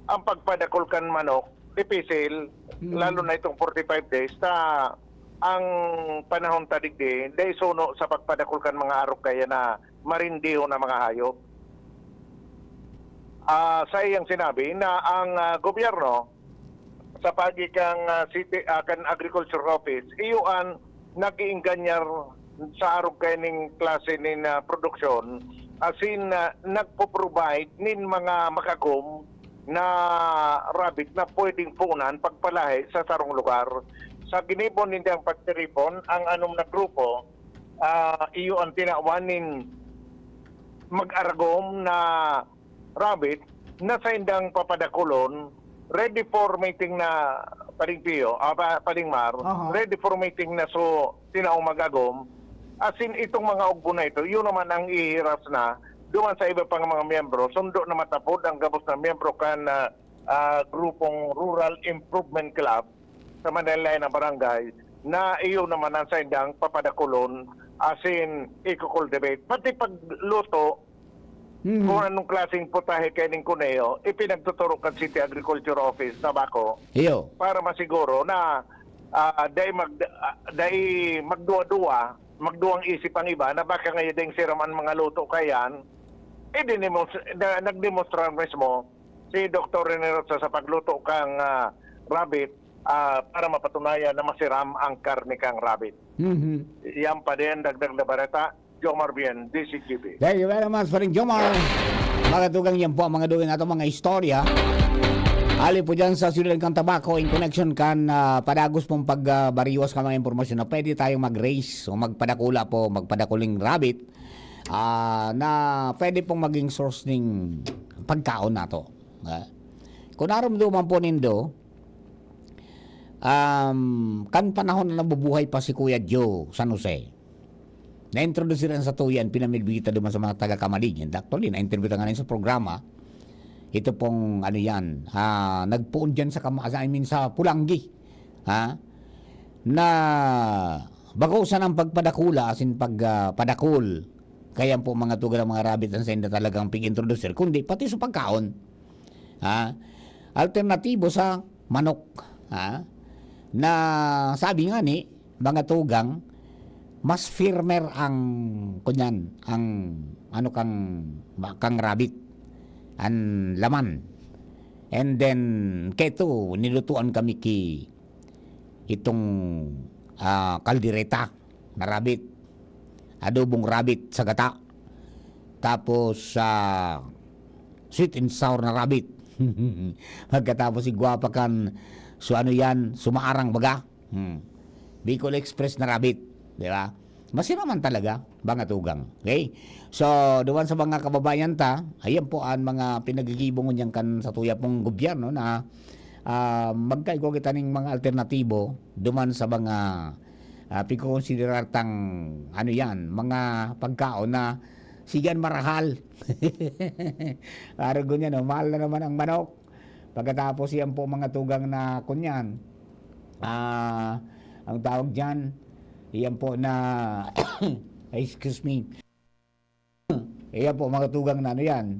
ang pagpadakol kan manok, dipisil, Hmm. lalo na itong forty-five days, na ang panahon ta digdi, dai suno sa pagpadakol kan mga arog kaya na marindiho na mga hayop. Ah, sa iyang sinabi na ang ah, gobyerno sa pagi kang ah, city ah, kan agriculture office, iyo an nag-iingganyar sa arog kaining klase nin ah, produksyon, asin ah, nagpo-provide nin mga makagom na rabbit na pwedeng punan pagpalahi sa sarong lugar. Sa ginibo nindang pagtiripon, ang anom na grupo, ah, iyo ang tinawan nin mag-aragom na rabbit na saindang papadakulon, ready for mating na, Paring Pio, ah, pa- Paring Mar, Aha. ready for mating na so tinaong mag-agom. As in, itong mga ugbo na ito, yun naman ang ihiras na duman sa iba pang mga miyembro. Sundo na matapod ang gabos na miyembro kan ah, ah, grupong Rural Improvement Club sa Manila na barangay na iyo naman ang saindang papadakulon asin i-cultivate. Pati pagluto, Mhm. Kung anong klaseng putahe kaining kuneho, ipinagtuturo kan City Agriculture Office na bako Iyo. para masiguro na, ah, dai mag-, ah, dai magduwa-duwa, magduwang isip ang iba na baka ngayon ding siram ang mga luto kayan. Eh, dinemos-, na, nagdemonstrar mismo si Doktor Rene Rocha sa pagluto kang, ah, rabbit, ah, para mapatunayan na masiram ang karne kang rabbit. Mhm. Yan pa din, dagdag na bareta, Jomar Bien, D C G B. Thank you very much, Paring Jomar. Mga tugang, yan po ang mga dugang nato, mga istorya. Ali po dyan sa siyudad kan Tabaco, in connection kan, ah, padagos pong pag, ah, bariwas ka mga impormasyon na pwede tayong mag-raise o magpadakula po, magpadakuling rabbit, ah, na pwede pong maging source ning pagkaon nato. Ah. Kung narumduman po nindo, um, kan panahon na nabubuhay pa si Kuya Joe San Jose, na-introduce rin sa tuyan, pinamilbita duman sa mga taga-Camalig. And actually, na-interview ta ngayon sa programa. Ito pong, ano yan, ah, nagpoon dyan sa Kama-, I mean, sa Pulanggi. Ha? Na bako sana ang pagpadakula, as in pag, ah, padakul. Kaya po mga tugang mga rabbit ang senda talagang pig-introducer, kundi pati sa pagkaon. Ha? Alternatibo sa manok. Ha? Na sabi nga ni, mga tugang, mas firmer ang, kunyan, ang ano kang, kang rabbit, ang laman. And then, keto, nilutuan kami ki itong, ah, kaldereta na rabbit, adobong rabbit sa gata, tapos, ah, sweet and sour na rabbit. Pagkatapos, si gwapa kan, so ano yan, sumaarang baga. Hmm. Bicol Express na rabbit, di ba? Masira man talaga, mga tugang. Okay? So, duman sa mga kababayan ta, ayan po ang mga pinagigibong niyan kan sa tuya pong gobyerno na, ah, magkaigwa kita ning mga alternatibo duman sa mga, ah, pigkokonsiderar tang, ano yan, mga pagkaon na sigan marahal. Aragon yan, oh, mahal na naman ang manok. Pagkatapos yan po, mga tugang na kunyan, ah, ang tawag dyan, iyan po na, excuse me, iyan po, mga tugang na ano yan,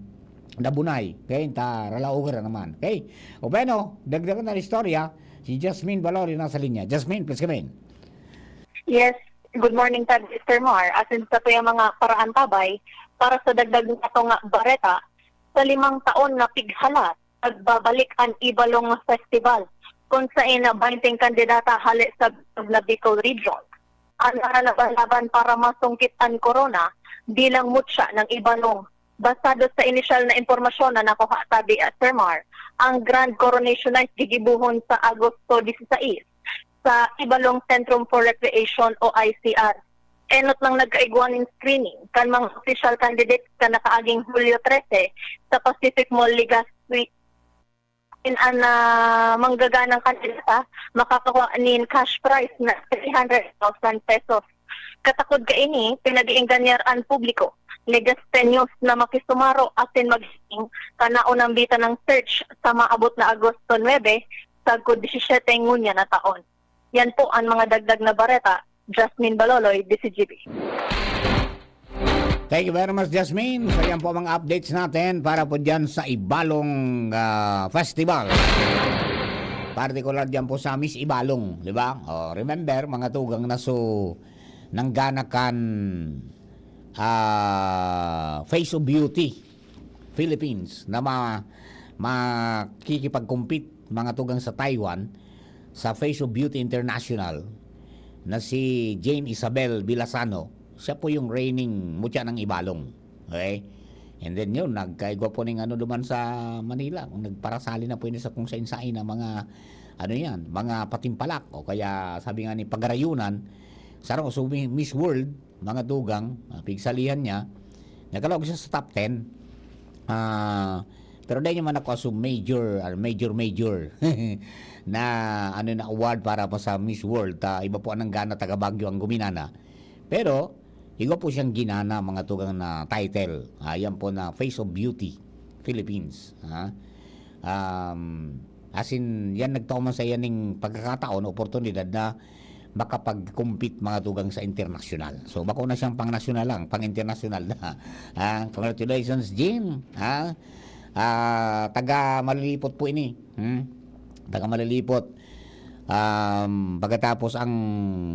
nabunay. Okay, ta, ralaogan na naman. Okay? O bueno, dagdagan na istorya, si Jasmine Valori nasa linya. Jasmine, please come in. Yes, good morning, Tad Mister Mar. Asin sa tuyang mga paraan tabay, para sa dagdag na itong bareta, sa limang taon na pighalat, nagbabalik an Ibalong Festival, kun saen na baynte kandidata hale sa bilog na Bicol Region an naralaban-laban para masungkit an korona bilang mutya ng Ibalong. Basado sa inisyal na impormasyon na nakuha tabi at Sir Mar, ang Grand Coronation Night gigibohon sa Agosto disisais sa Ibalong Centrum for Recreation o I C R. Enot lang nagkaigwa nin screening kan mga official candidates kan nakaaging Hulyo trese sa Pacific Mall, Legazpi. In an, ah, manggaganang kandidata makakawa nin cash prize na three hundred thousand pesos. Katakod kaini, pinag-iingganyar an publiko, Legazpeños, na makisumaro asin maghiling kan naunang bita ng search sa maabot na Agosto nuebe sagkod disisiete ngunyan na taon. Yan po ang mga dagdag na bareta. Jasmine Baloloy, D C G B. Thank you very much, Jasmine. So, yan po ang mga updates natin para po dyan sa Ibalong, ah, Festival. Partikular dyan po sa Miss Ibalong, di ba? Oh, remember, mga tugang na so, nanggana kan, ah, Face of Beauty Philippines na ma-, makikipag-compete, mga tugang, sa Taiwan, sa Face of Beauty International, na si Jane Isabel Villasano. Siya po yung reigning mutya ng Ibalong. Okay? And then yun, nagkaigwa po ning ano duman sa Manila. Kung nagparasali na po yun sa kung sain-sain na mga, ano yan, mga patimpalak. O kaya, sabi nga ni Pagarayunan, sarong so, Miss World, mga tugang, ah, pigsalihan niya, nakalaog siya sa top ten. Ah, pero dai niya man ako aso major, ah, major, major na, ano, na award para pa sa Miss World. Ta, iba po ang nanggana, taga Baguio ang guminana. Pero, iba po siyang ginana, mga tugang, na title. Ah, yan po na Face of Beauty Philippines. Ha? Um, as in, yan nagtao man sa iya ning pagkakataon, oportunidad na makapag-compete, mga tugang, sa internasyonal. So, bako na siyang pang-nasyonal lang, pang-internasyonal na. Ah, congratulations, Jim. Ah, ah, taga Malilipot po ini. Hmm? Taga Malilipot. Um, pagkatapos ang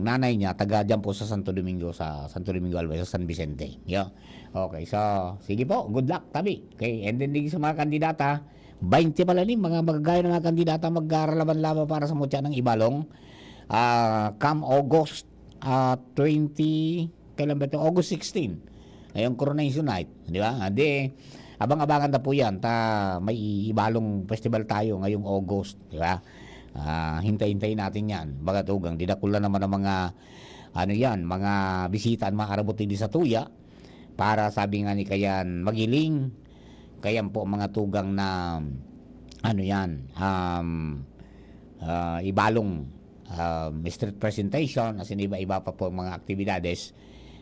nanay niya, taga diyan po sa Santo Domingo, sa Santo Domingo Albay, sa San Vicente. Yo. Okay, so, sige po, good luck, tabi. Okay, and then, digdi sa mga kandidata, baynte pa lang ni, mga magagaya ng mga kandidata maglalaban-laban para sa mutya ng Ibalong. Ah, come August, ah, twenty, kailan ba ito? August sixteen. Ngayong Coronation Night, di ba? Ah, di, abang-abangan na po yan. Ta, may Ibalong Festival tayo ngayong August, di ba? Ah, hintay-hintayin natin yan. Baga tugang, didakula naman ang mga, ano yan, mga bisita ang maarabot digdi sa tuya. Para sabi nga ni kayan, magiling, kayan po mga tugang na, ano yan, um, ah, Ibalong, um, street presentation, as in iba-iba pa po mga aktibidades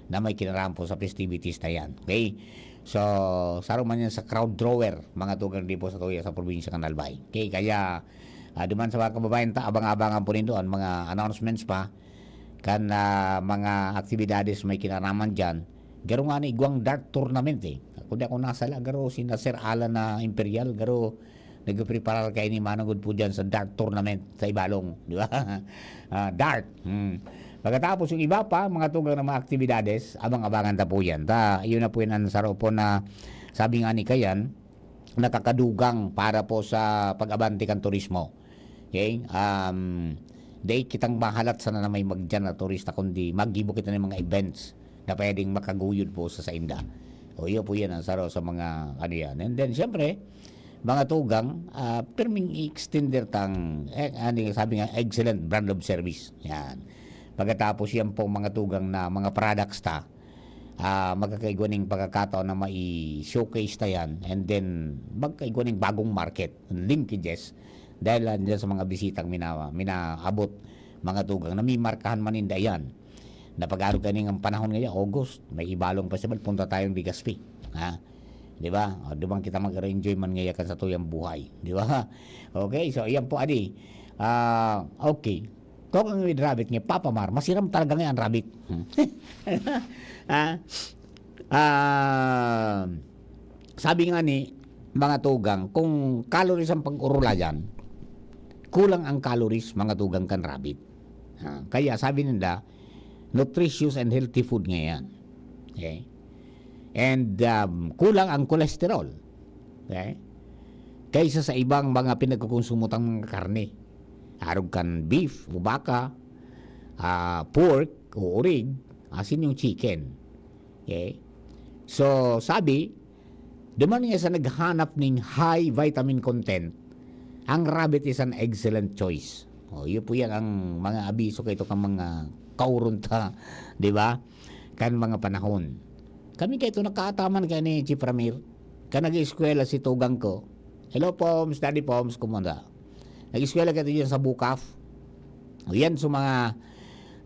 na may kinaraman po sa festivities na yan. Okay? So, saro man yan sa crowd drawer, mga tugang di po sa tuya sa probinsya kan Albay. Okay? Kaya, ah, duman sa mga kababayan ta, abang-abangan po nindo ang mga announcements pa, kan, ah, mga aktibidades may kinaraman diyan. Garo nga ni igwang dart tournament, eh. Kung di ako nasala, garo si Nasir Alan na Imperial, garo nagpreparar kaini manugod po diyan sa dart tournament sa Ibalong, di ba? Ah, dart. Hmm. Pagkatapos yung iba pa, mga tugang na mga aktibidades, abang-abangan ta po yan. Ta, yun na po yun ang saro po na sabi nga ni Kayan, nakakadugang para po sa pag-abante kan turismo. Okay? Um, dai kitang mahalat sana na may magdiyan na turista, kundi maggibo kita ng mga events na pwedeng makaguyod po sa sainda. O, iyo po yan ang saro sa mga ano yan. And then, siyempre, mga tugang, ah, pirming i-extender tang, eh, ano yung sabi nga, excellent brand of service. Yan. Pagkatapos yan po mga tugang na mga products ta, ah, magkakaigwa ning pagkakataon na mai-showcase ta yan, and then magkaigwa ning bagong market, linkages, dahil lang dyan sa mga bisitang mina-, minaabot, mga tugang, na may markahan man ninda yan. Na pag-arog kaning ang panahon ngayon, August, may Ibalong Festival, punta tayong Legazpi. Ha? Di ba? O, di ba kita mag-enjoy man ngayon kan sa tuyang buhay? Di ba? Okay, so iyan po, adi. Ah, okay. Talking with rabbit nga, Papa Mar, masiram talaga nga ang rabbit. Ah, ah, sabi nga ni mga tugang, kung calories ang pag-urulayan, kulang ang calories, mga tugang, kan rabbit. Ah, kaya sabi nila, nutritious and healthy food nga yan. Okay? And, um, kulang ang cholesterol. Okay? Kaysa sa ibang mga pinagkukonsumo tang mga karne. Arog kan beef o baka, ah, pork o urig, asin yung chicken. Okay? So, sabi, duman nga sa naghanap ning high vitamin content, ang rabbit is an excellent choice. O, iyo po yan ang mga abiso kaito kan mga kauron ta, di ba? Kan mga panahon. Kami kaito nakaataman kaya ni Chief Ramir, kan nag-eskwela si tugang ko. Hello, Poms, Daddy Poms, kumusta? Nag-eskwela kaito dyan sa Bukaf. O, yan sa mga,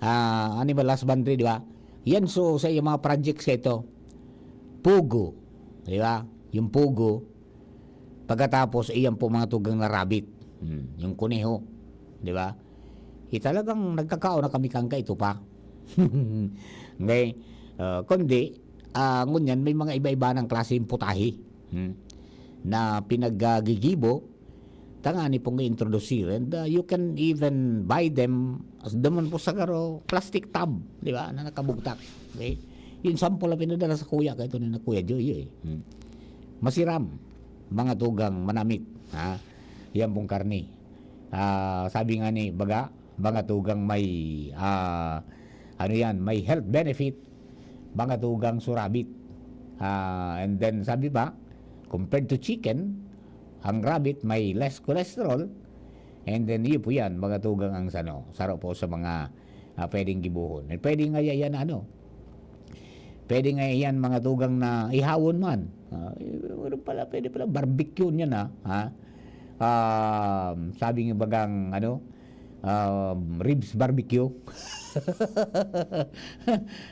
ah, animal husbandry, di ba? Yan so sa iyang mga projects kaito. Pugo, di ba? Yung pugo. Pagkatapos, iyan po mga tugang na rabbit. Hmm, yung kuneho, di ba? Eh, talagang nagkakaon na kami kan kaito pa. Okay? Ah, kundi, ah, ngunyan, may mga iba-iba ng klase yung putahe. Hmm. Na pinaggigibo, tangani pong i-introduce. And, ah, you can even buy them as damon po sa garo, plastic tub, di ba, na nakabugtak. Okay? Yung sample na pinadala sa kuya, kaito ni na Kuya Joy, eh. Hmm. Masiram, mga tugang manamit, ha? Yan pong karne. Ah, sabi nga ni, baga, mga tugang may, ah, ano yan, may health benefit, mga tugang su rabbit. Ah, and then, sabi pa, compared to chicken, ang rabbit may less cholesterol, and then, iyo po yan, mga tugang ang sano, saro po sa mga, ah, pwedeng gibohon. Eh, pwede nga yan, ano, pwede nga yan, mga tugang na ihawon man. Ah, eh, ano pala, pwede pala, barbecue niya na, ha? Um, sabi nga bagang, ano, um, ribs barbecue.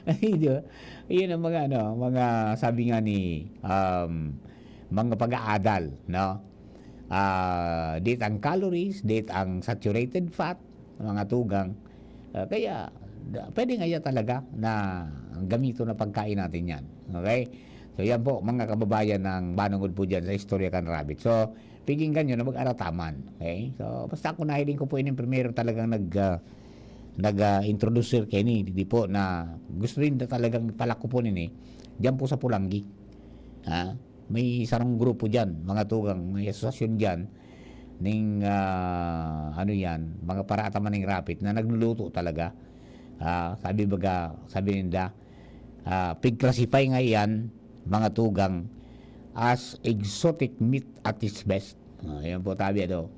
Ay, di ba? Yun ang mga, ano, mga sabi nga ni, um, mga pag-aadal, no? Ah, date ang calories, date ang saturated fat, mga tugang. Ah, kaya, da- pwede nga yan talaga na gamiton na pagkain natin yan. Okay? So, yan po, mga kababayan, ang manungod po dyan sa istorya kan rabbit. So, piginggan nyo na mag-arataman. Okay? So, basta ako nahiling ko po ini primero talagang nag, ah, nag, ah, introduce, Sir Kenny. Di po na gusto rin na talagang palakupon ini. Diyan po sa Pulanggi. Ha? May sarong grupo dyan, mga tugang, may asosasyon dyan, ning, ah, ano yan, mga parata man ning rapit na nagluluto talaga. Ah, sabi baga, sabi ninda, ah, pig-classify nga yan, mga tugang, as exotic meat at its best. Ah, yan po, tabi, ano?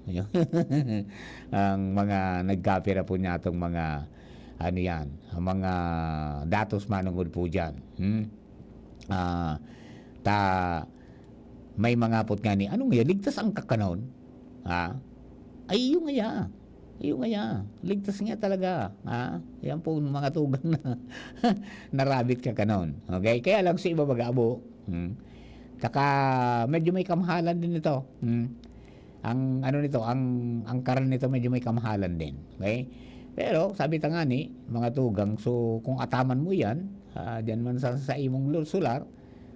Ang mga nagkapira po niya itong mga, ano yan, ang mga datos manungod po dyan. Hmm? Ah, ta, may mga pot nga ni, "Ano nga, ligtas ang kakanon?" Ha? Ay, iyo nga ya. Iyo nga ya. Ligtas nga talaga. Ha? Yan po mga tugang na narabit kakanon. Okay? Kaya lang sa iba mag-abo. Hmm. Tsaka, medyo may kamahalan din ito. Hmm. Ang ano nito, ang, ang karne nito medyo may kamahalan din. Okay? Pero sabi ta nga ni, mga tugang, so kung ataman mo yan, ah, dyan man sa, sa imong lu- sular,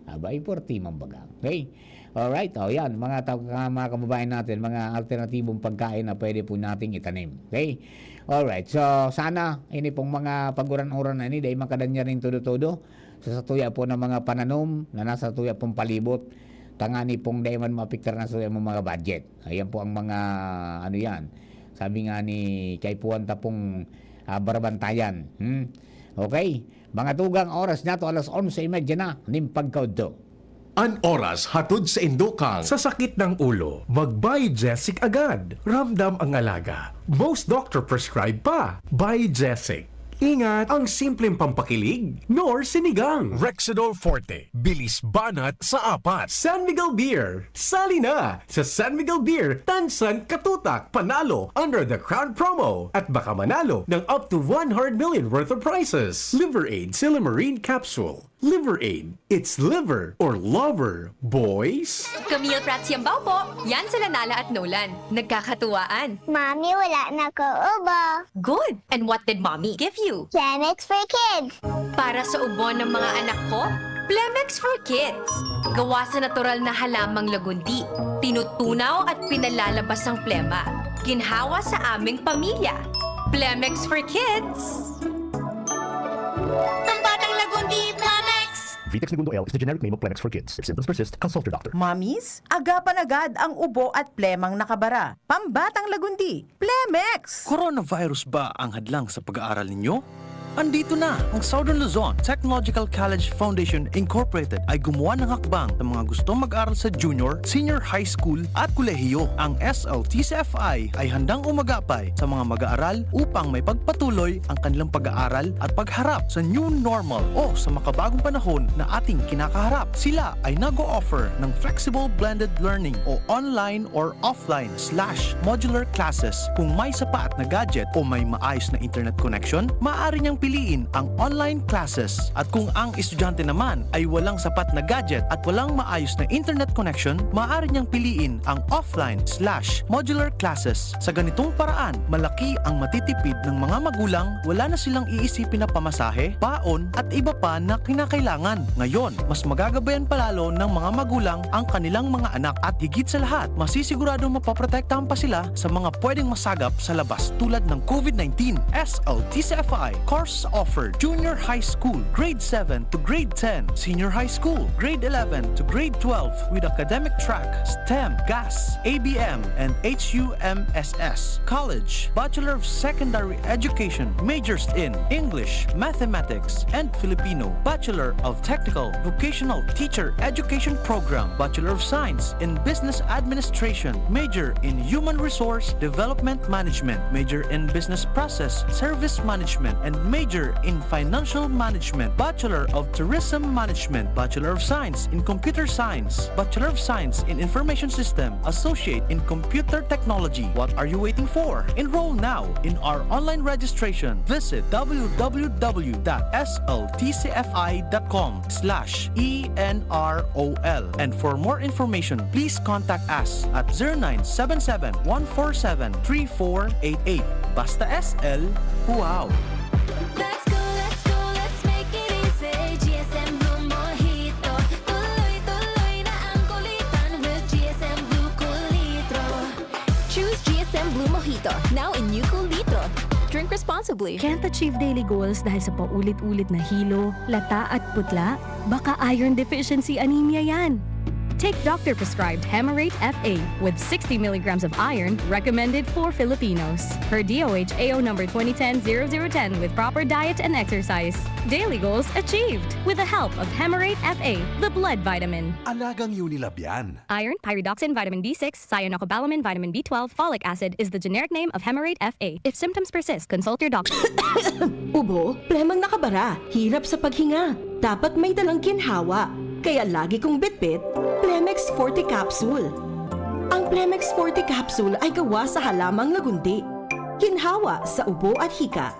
aba, importante man baga. Okay? Alright, o yan, mga, tao- ka- mga kababayan natin, mga alternatibong pagkain na pwede po nating itanim. Okay? Alright, so sana, ini pong mga paguran-uran na ini, dahil makadanya rin todo-todo sa satuya po ng mga pananom na nasa satuya pong palibot, tangani pong dai man maapektar na satuya mong mga budget. Ayan po ang mga, ano yan, sabi nga ni kaipuhan ta pong, ah, barabantayan. Hmm? Okay? Mga tugang, oras na to, alas onse y media na, nin pagkaudto. An oras hatod sa indokang. Sa sakit ng ulo, mag-Biogesic agad. Ramdam ang alaga. Most doctor prescribe pa. Biogesic. Ingat, ang simpleng pampakilig, nor sinigang. Rexidol Forte, bilis banat sa apat. San Miguel Beer, sali na! Sa San Miguel Beer, tansan katutak, panalo under the Crown Promo. At baka manalo ng up to one hundred million worth of prizes. Liver Aid Silymarin Capsule. Liver Aid. It's liver or lover, boys. Camille Prats Yambao po. Yan sila Nala at Nolan. Nagkakatuwaan. Mami, wala na ko ubo. Good! And what did Mommy give you? Plemex for Kids. Para sa ubo ng mga anak ko, Plemex for Kids. Gawa sa natural na halamang lagundi. Tinutunaw at pinalalabas ang plema. Ginhawa sa aming pamilya. Plemex for Kids. Pambatang Lagundi, Plemex! Vitex Negundo L is the generic name of Plemex for Kids. If symptoms persist, consult your doctor. Mommies, agapan agad ang ubo at plemang nakabara. Pambatang Lagundi, Plemex! Coronavirus ba ang hadlang sa pag-aaral ninyo? Andito na! Ang Southern Luzon Technological College Foundation Incorporated ay gumawa ng hakbang sa mga gustong mag-aral sa junior, senior high school at kolehiyo. Ang S L T C F I ay handang umagapay sa mga mag-aaral upang may pagpatuloy ang kanilang pag-aaral at pagharap sa new normal o sa makabagong panahon na ating kinakaharap. Sila ay nag-o-offer ng flexible blended learning o online or offline slash modular classes. Kung may sapat na gadget o may maayos na internet connection, maaari niyang piliin ang online classes. At kung ang estudyante naman ay walang sapat na gadget at walang maayos na internet connection, maaari niyang piliin ang offline slash modular classes. Sa ganitong paraan, malaki ang matitipid ng mga magulang, wala na silang iisipin na pamasahe, baon, at iba pa na kinakailangan. Ngayon, mas magagabayan pa lalo ng mga magulang ang kanilang mga anak at higit sa lahat, masisiguradong mapoprotektahan pa sila sa mga pwedeng masagap sa labas tulad ng COVID nineteen. S L T C F I course offered: junior high school, grade seven to grade ten, senior high school, grade eleven to grade twelve, with academic track, STEM, GAS, A B M, and H U M S S. College, Bachelor of Secondary Education, majors in English, Mathematics, and Filipino, Bachelor of Technical Vocational Teacher Education Program, Bachelor of Science in Business Administration, major in Human Resource Development Management, major in Business Process Service Management, and major Major in Financial Management, Bachelor of Tourism Management, Bachelor of Science in Computer Science, Bachelor of Science in Information System, Associate in Computer Technology. What are you waiting for? Enroll now in our online registration. Visit w w w dot s l t c f i dot com slash e n r o l. And for more information, please contact us at zero nine seven seven, one four seven, three four eight eight. Basta S L, wow! Let's go, let's go, let's make it easy. G S M Blue Mojito. Tuloy-tuloy na ang kulitan with G S M Blue Kulitro. Choose G S M Blue Mojito, now in new Kulitro. Drink responsibly. Can't achieve daily goals dahil sa paulit-ulit na hilo, lata at putla? Baka iron deficiency anemia yan. Take doctor-prescribed Hemarate F A with sixty milligrams of iron recommended for Filipinos. Per D O H A O number twenty ten zero zero ten with proper diet and exercise. Daily goals achieved with the help of Hemarate F A, the blood vitamin. Alagang Unilab yan. Iron, pyridoxine, vitamin B six, cyanocobalamin, vitamin B twelve, folic acid is the generic name of Hemarate F A. If symptoms persist, consult your doctor. Ubo, plemang nakabara, hirap sa paghinga. Dapat may dalang ginhawa. Kaya lagi kong bitbit, Plemex Forte Capsule. Ang Plemex Forte Capsule ay gawa sa halamang lagundi. Ginhawa sa ubo at hika.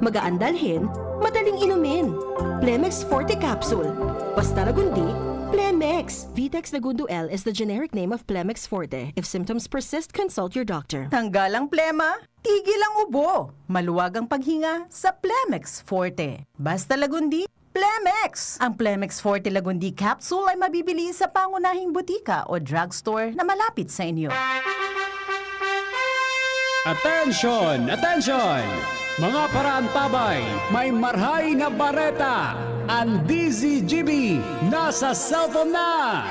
Magaan dalhin, madaling inumin. Plemex Forte Capsule. Basta lagundi, Plemex. Vitex Lagundo L is the generic name of Plemex Forte. If symptoms persist, consult your doctor. Tanggal ang plema, tigil ang ubo. Maluwag ang paghinga sa Plemex Forte. Basta lagundi, Plemex! Ang Plemex Forte Lagundi Capsule ay mabibili sa pangunahing butika o drugstore na malapit sa inyo. Attention! Attention! Mga paraantabay, may marhay na bareta! Ang D Z G B nasa cellphone na!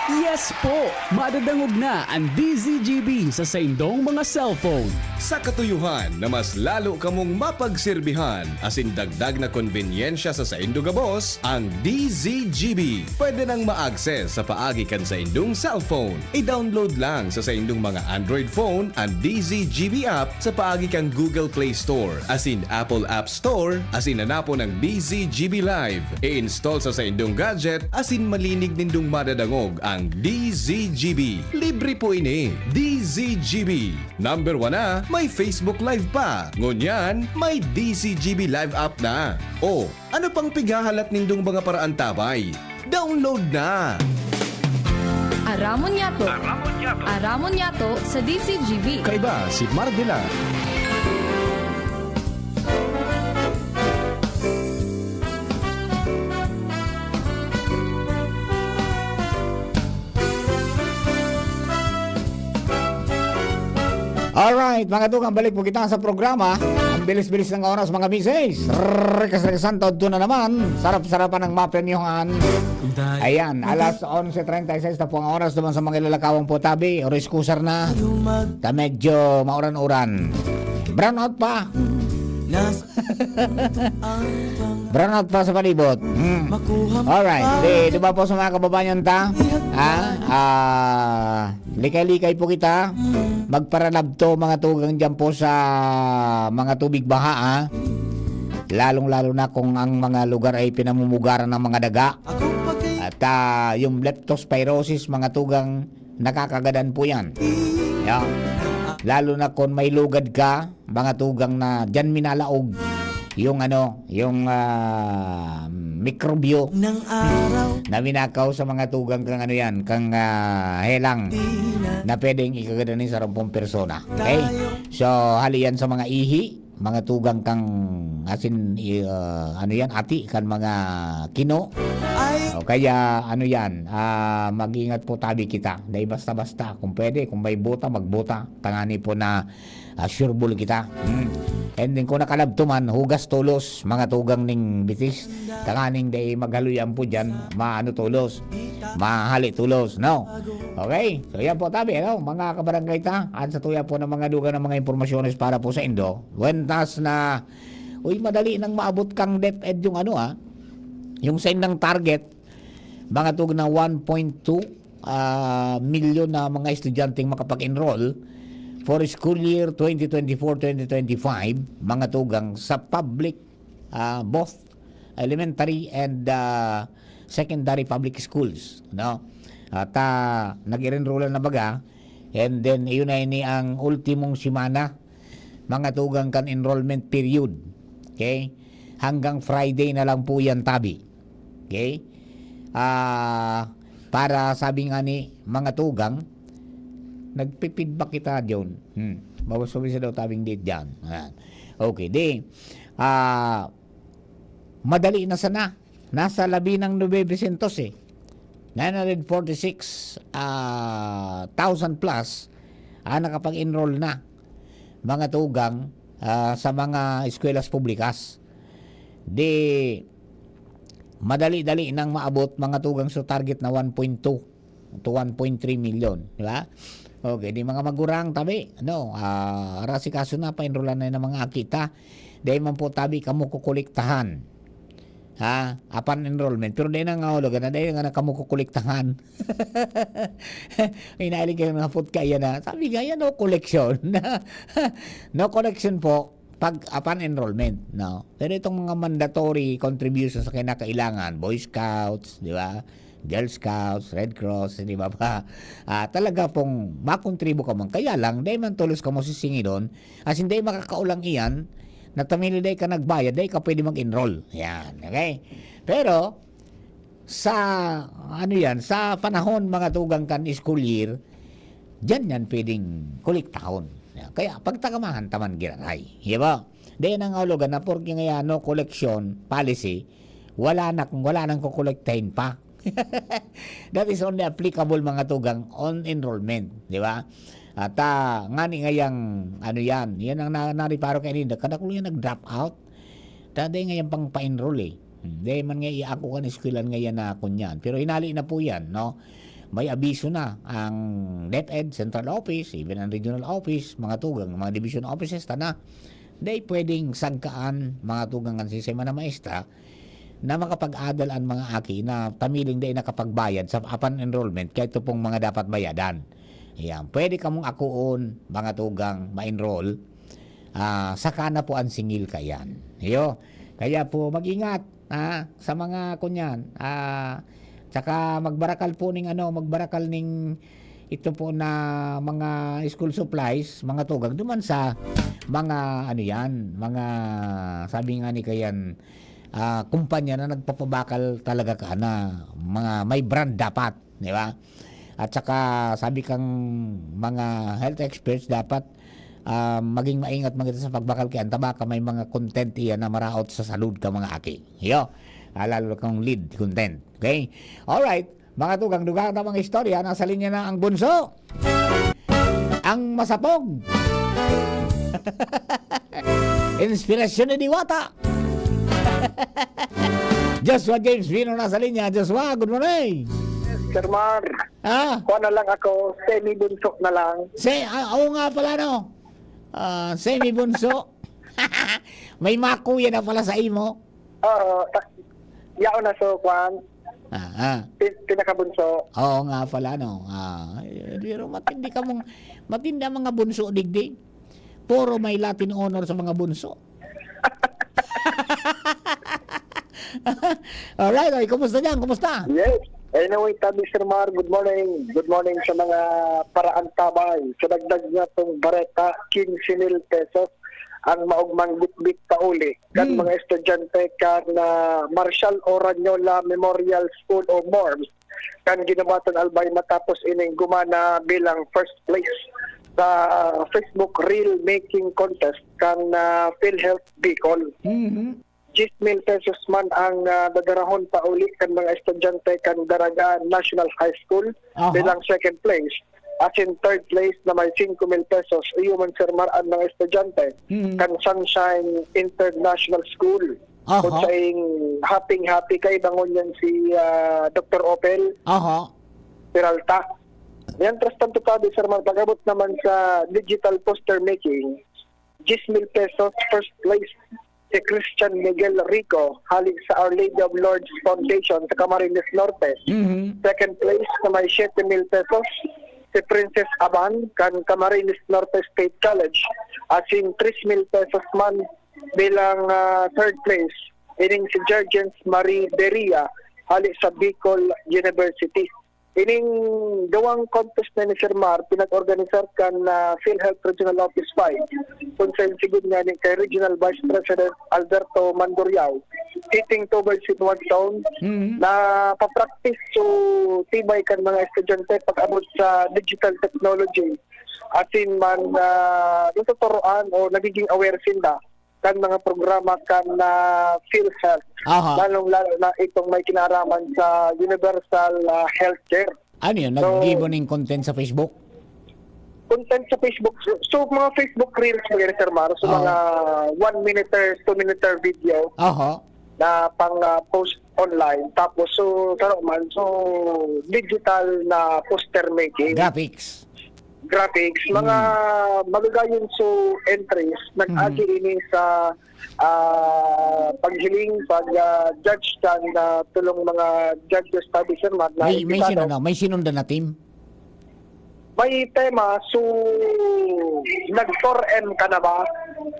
Yes po! Madadangog na ang D Z G B sa saindong mga cellphone. Sa katuyuhan na mas lalo kamong mapagserbihan asin dagdag na konbenyensya sa saindo gabos, ang D Z G B pwede nang ma-access sa paagi kan saindong cellphone. I-download lang sa saindong mga Android phone an D Z G B app sa paagi kan Google Play Store asin Apple App Store asin hanapon ang D Z G B Live. I-install sa saindong gadget asin malinig nindong madadangog ang D Z G B. Libre po ini. D Z G B. Number one na, may Facebook Live pa. Ngunyan, may D Z G B Live app na. O, ano pang pighahalat nindong mga paraantabay? Download na! Aramon Yato. Aramon Yato sa D Z G B. Kaiba si Marvela. Alright, mga tugang, balik po kita sa programa. Ang bilis-bilis ng oras, mga misis. Rekas-rekasan, taod na naman. Sarap-sarapan ng mapremyohan. Ayan, alas onse treinta y seis na po ang oras naman sa mga ilalakawang po tabi. Or excusar na. Ta medyo mauran-uran. Brownout pa. Brownout pa sa palibot. Hmm. Alright. Di, di ba po sa mga kababayan ta? Ha? Ah, likay-likay po kita. Magparalabto mga tugang dyan po sa mga tubig baha, ha? Lalong-lalo na kung ang mga lugar ay pinamumugaran ng mga daga. At ah, yung leptospirosis, mga tugang, nakakagadan po yan. Yeah. Lalo na kung may lugad ka, mga tugang na dyan minalaog yung ano, yung ah, mikrobyo na minakaw sa mga tugang kang ano yan, kang ah, helang na pwedeng ikagadan ni sarampung persona. Okay? So, hali yan sa mga ihi, mga tugang kang asin, i- ah, ano yan, ati, kan mga kino. O kaya, ano yan, ah, mag-ingat po tabi kita. Dahil basta-basta, kung pwede, kung may buta, magbuta. Tangani po na ah, sure ball kita. Hmm. And then kung nakalabto man, hugas tolos, mga tugang ning bitis. Tanganing dai maghaluyan po dyan, maano tolos, mahali tolos, no? Okay, so yan po tabi, ano? Mga kabarangay ta, at sa tuya po ng mga dugang ng mga impormasyones para po sa indo, buentas na, uy, madali nang maabot kang DepEd yung ano, ah, yung sa indang target, mga tugang na one point two ah, milyon na mga estudyanteng makapag-enroll, for school year twenty twenty-four twenty twenty-five, mga tugang, sa public, ah, both elementary and, ah, secondary public schools, no? At, ah, nag-enroll na baga, and then, iyon na ini ang ultimong semana, mga tugang, kan enrollment period. Okay? Hanggang Friday na lang po yan, tabi. Okay? Ah, para sabi nga ni mga tugang, nagpi-feedback kita, John. Hmm. Mabusog siya daw tabing di dyan. Ayan. Okay, di. Ah, madali na sana. Nasa labi ng nobebesientos eh. Nine hundred forty-six, ah, thousand plus ang nakapag-enroll na, mga tugang, ah, sa mga eskwela's publikas. Di, madali-dali nang maabot, mga tugang, sa target na one point two to one point three million, di ba? Okay, di mga magurang, tabi, ano, ah, arasikaso na, paenrolan na ng mga aki ta. Dai man po, tabi, kamo kukolektahan. Ha? Apan enrollment. Pero dai na nga, hulugan na, dai nga na kamo kukolektahan. Inaali kayo nga put kaya na. Sabi nga, yan, no collection. No collection po pag apan enrollment, no? Pero itong mga mandatory contributions na kinakailangan, Boy Scouts, di ba? Girl Scouts, Red Cross, di ba pa? Ah, talaga pong makontribo ka man. Kaya lang, dai man tulos ka mo sisingilon. As in, dai makakaulang iyan, na tamili dai ka nagbayad, dai ka pwede mag-enroll. Yan, okay? Pero, sa, ano yan, sa panahon, mga tugang, kan school year, diyan yan pwedeng kolektahon. Yan. Kaya, pagtagamahan taman giraray. Di ba? Dai na nga hulugan na, porque ngayon, no collection policy, wala na, wala nang kukolektahin pa. That is only applicable, mga tugang, on enrollment, di ba? At, ah, ngani ngayang, ano yan, yan ang na-, nariparo kayo ninda, kadakul yan nag-drop out. Ta dai ngayang pang pa-enroll eh. Hmm, dai man nga iako kan eskwelahan ngayon na kunyan. Pero hinali na po yan, no? May abiso na ang DepEd Central Office, even ang Regional Office, mga tugang, mga division offices, tana. Dai pwedeng sagkaan, mga tugang, kan sistema na maestra, na makapag-adal ang mga aki na tamiling dai nakapagbayad sa apan enrollment, kaya ito pong mga dapat bayadan. Ayan. Pwede kamong akoon, mga tugang, ma-enroll. Ah, saka na po ang singil kayan. Iyo. Kaya po, mag-ingat, ah, sa mga kunyan. Ah, saka magbarakal po ning ano, magbarakal ning ito po na mga school supplies, mga tugang, duman sa mga ano yan, mga sabi nga ni kayan, ah, kumpanya na nagpapabakal talaga ka na mga may brand dapat, di ba? At saka sabi kang mga health experts, dapat, ah, maging maingat man kita sa pagbakal kay ang tabaka may mga content iyan na maraot sa salud ka mga aki. Iyo, ah, lalo kang lead content. Okay? Alright. Mga tugang, dugang ta mga istorya, nasa linya na ang bunso. Ang masapog. Inspirasyon ni Diwata. Joshua James Vino nasa linya. Joshua, good morning. Sir Mar, Ah, kuha na lang ako, semi-bunso na lang. Si, ah, oo nga pala, no? Ah, semi-bunso. May makuya na pala sa imo. Oo, ta- yaon na so, kwan, Ah, ah. pin- pinakabunso. Oo nga pala, no? Ah, eh, pero matindi ka mong, matindi ang mga bunso, digdi. Puro may Latin honor sa mga bunso. Alright, ay, kumusta dyan? Kumusta? Yes. Anyway, tabi Sir Mar, good morning. Good morning sa mga paraantabay. Sa dagdag nga tong bareta, quince mil pesos ang maugmang bitbit pauli kan Hmm. mga estudyante kan ah, Marshal Oranyola Memorial School o MORMS kan Guinobatan, Albay matapos ining gumana bilang first place sa Facebook Reel Making Contest kan ah, PhilHealth Bicol. Mhm. Diyes mil pesos man ang ah, dadarahon pauli kan mga estudyante kan Daraga National High School Aha. bilang second place. As in third place na may singko mil pesos, iyo man Sir Mar ang mga estudyante Mhm. kan Sunshine International School. Aha. Kung saing happy-happy kay bangon yan si ah, Doktor Opel Aha. Peralta. Mientras tanto, tabi Sir Mar, pag-abot naman sa digital poster making, diyes mil pesos, first place si Christian Miguel Rico, halik sa Our Lady of Lourdes Foundation sa Camarines Norte. Mhm. Second place na may siyete mil pesos, si Princess Aban kan Camarines Norte State College, asin tres mil pesos man bilang, ah, third place ining si Jurgens Marie Beria hale sa Bicol University. Ining duwang contest na ni Sir Mar, pinag-organisar kan, ah, PhilHealth Regional Office five, kun saen sigud nga ni kay Regional Vice President Alberto Manduriao, sitting towards in one zone, Mm. na pa-practice so tibay kan mga estudyante pag-abot sa digital technology. Asin man, ah, natuturoan o nagiging aware sinda kan mga programa kan, ah, PhilHealth, Aha. lalong-lalo na itong may kinaraman sa universal, ah, healthcare. Ano yun? So, naggibo ning content sa Facebook? Content sa Facebook. So, so, mga Facebook Reels, mga Sir Mar, so Oo. mga one minute, two minute video Aha. na pang, ah, post online. Tapos, so, saro man, so, digital na poster making. Graphics. Graphics, mga Hmm. magagayon so entries, nag-agi Mhm. ini sa, ah, paghiling, pag, ah, judge kan, ah, tulong mga judges, tabi, Sir Mar, na May, may imbitado. sino na? May sinundan na team? May tema, so, nag-four M ka na ba?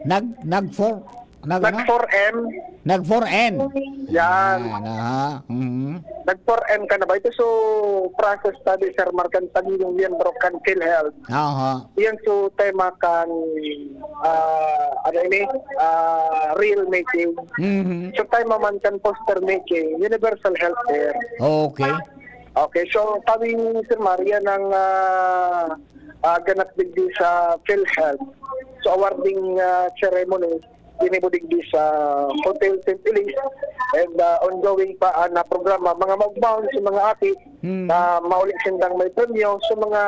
Nag, nag-four, nag, ano? Nag-four M. Nag-four M. Yan. Yan, aha. Mhm. Nag-four M ka na ba? Ito, so, process study, Sir Mar, kan pagiging miyembro kan PhilHealth. Aha. Yan, so, tema kan, ah, ano ini? Ah, reel making. Mhm. So, tema man kan poster making, universal healthcare. Okay. Okay, so, sabi ni Sir Mar, yan ang, ah, ah, ganap digdi sa PhilHealth. So, awarding, ah, ceremony, ginibo digdi sa Hotel Saint Elise, and, ah, ongoing pa ang, ah, programa. Mga maugmaon sa mga aki Hmm. na mauli sindang may premyo sa mga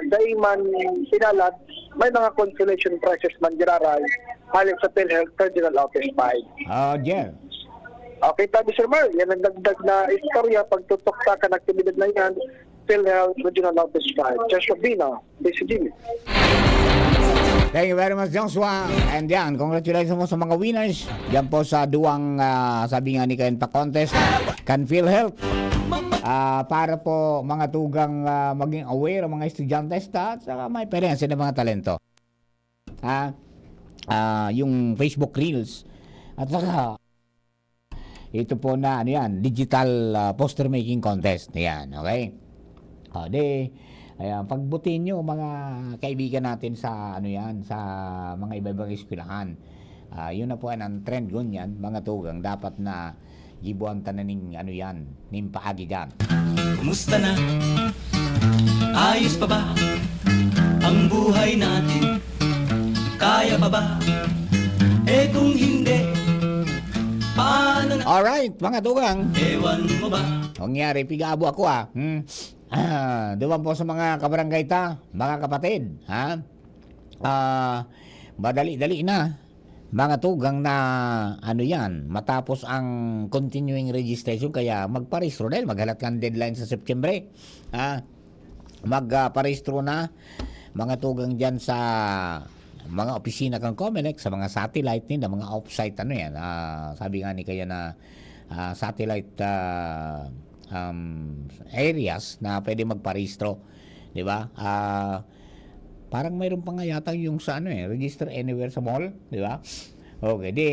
dai man pinalad, may mga consolation prizes man giraray hale sa PhilHealth Regional Office five. Ah, Jer. Okay, tabi, Sir Mar, yan ang dagdag na istorya, pagtutok sa kan aktibidad na yan, PhilHealth Regional Office five. Joshua Bina, D C G. Thank you very much, Joshua. And yan, congratulations po sa mga winners. Diyan po sa duwang, ah, sabi nga ni Kayan pa contest, kan PhilHealth. Ah, para po mga tugang, ah, maging aware ang mga estudyante sa, at saka may parehas ng mga talento. Ha? Ah, yung Facebook Reels. At saka, ito po na, ano yan, digital, ah, poster making contest. Yan, okay? O, di, ayan, pagbutin nyo, mga kaibigan natin sa, ano yan, sa mga iba-ibang eskwelahan. Ah, yun na po yan ang trend ngunyan, mga tugang. Dapat na gibuan ta na ning, ano yan, ning paagi dyan. Kumusta na? Ayos pa ba ang buhay natin? Kaya pa ba? Eh, kung hindi, paano na? Alright, mga tugang. Ewan mo ba? Nangyari, pigaabo ako, ah. Hmm. Ah, duman po sa mga kabarangay ta, mga kapatid, ha? Ah, madali-dali na, mga tugang, na, ano yan, matapos ang continuing registration, kaya magparehistro dahil maghalat kan deadline sa September, ha? Mag, ah, parehistro na, mga tugang, dyan sa mga opisina kan Comelec, sa mga satellite ninda, mga off-site, ano yan, ah, sabi nga ni kaya na, ah, satellite, ah, um, areas na pwede magparehistro, di ba? Ah, parang mayroon pa nga yata yung sa, ano eh, register anywhere sa mall, di ba? Okay, di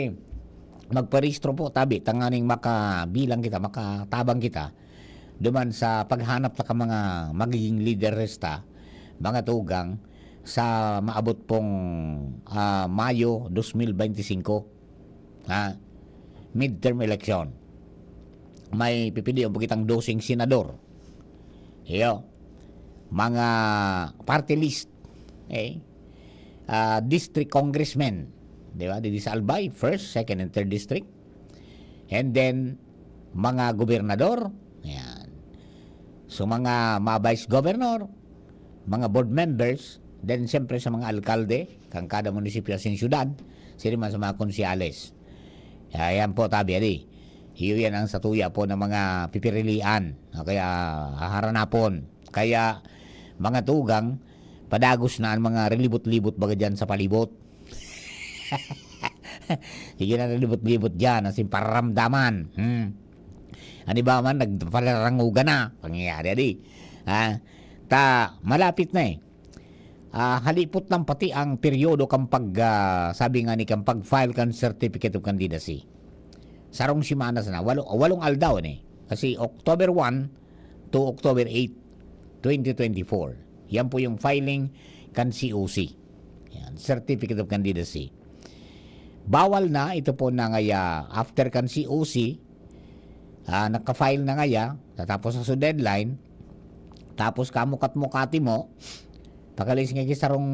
magparehistro po, tabi, tanganing makabilang kita, makatabang kita duman sa paghanap ta ka mga magiging lideres ta, mga tugang, sa maabot pong, ah, Mayo dos mil benti singko, ha? Midterm election. May pipilion po kitang doseng senador. Iyo. Mga party list, eh, ah, district congressmen, di ba? Didi sa Albay, first, second, and third district. And then, mga gobernador, yan. So, mga, mga vice governor, mga board members, then siyempre sa mga alkalde, kan kada munisipyo asin syudad, sila man sa mga konsehales. Ayan po, tabi, adi. Iyo yan ang satuya po ng mga pipirilian. O kaya, haharanapon. Kaya, mga tugang, padagos na ang mga rilibot-libot baga dyan sa palibot. Sige na, rilibot-libot dyan, asin pararamdaman. Hmm. Ano ba man, nagpalarangugan na. Pangyayari, adi. Ha? Ta malapit na, eh. Ah, halipot lang pati ang peryodo kan pag, ah, sabi nga ni, kan pag-file kan Certificate of Candidacy. Sarong semana sana, walo, walong aldaw ni. Kasi October one to October eight, twenty twenty-four. Yan po yung filing kan C O C. Yan, Certificate of Candidacy. Bawal na, ito po na ngaya, after kan C O C, ah, nagka-file na ngaya, tatapos sa su deadline, tapos kamukat-mukati mo, pagkalis nga sarong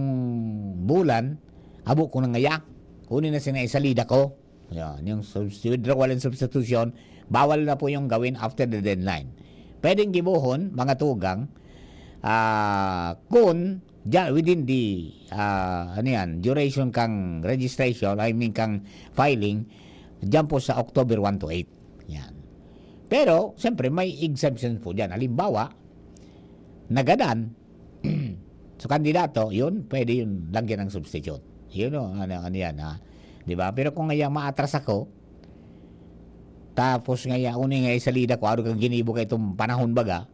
bulan, abo ko na ngaya, uni na sina isalida ko. Yan, yung subs-, withdrawal and substitution, bawal na po yung gawin after the deadline. Pwedeng gibohon, mga tugang, ah, kung dyan, within the, ah, ano yan, duration kang registration, I mean, kang filing, dyan po sa October one to eight. Yan. Pero, siyempre, may exemption po dyan. Halimbawa, nagadan, so, kandidato, yun, pwede yun, lagyan ng substitute. Yun, o, ano, ano yan, ha? Di ba? Pero kung ngayang maatras ako, tapos ngaya, uni nga isalida ko, araw kang ginibo ka itong panahon baga,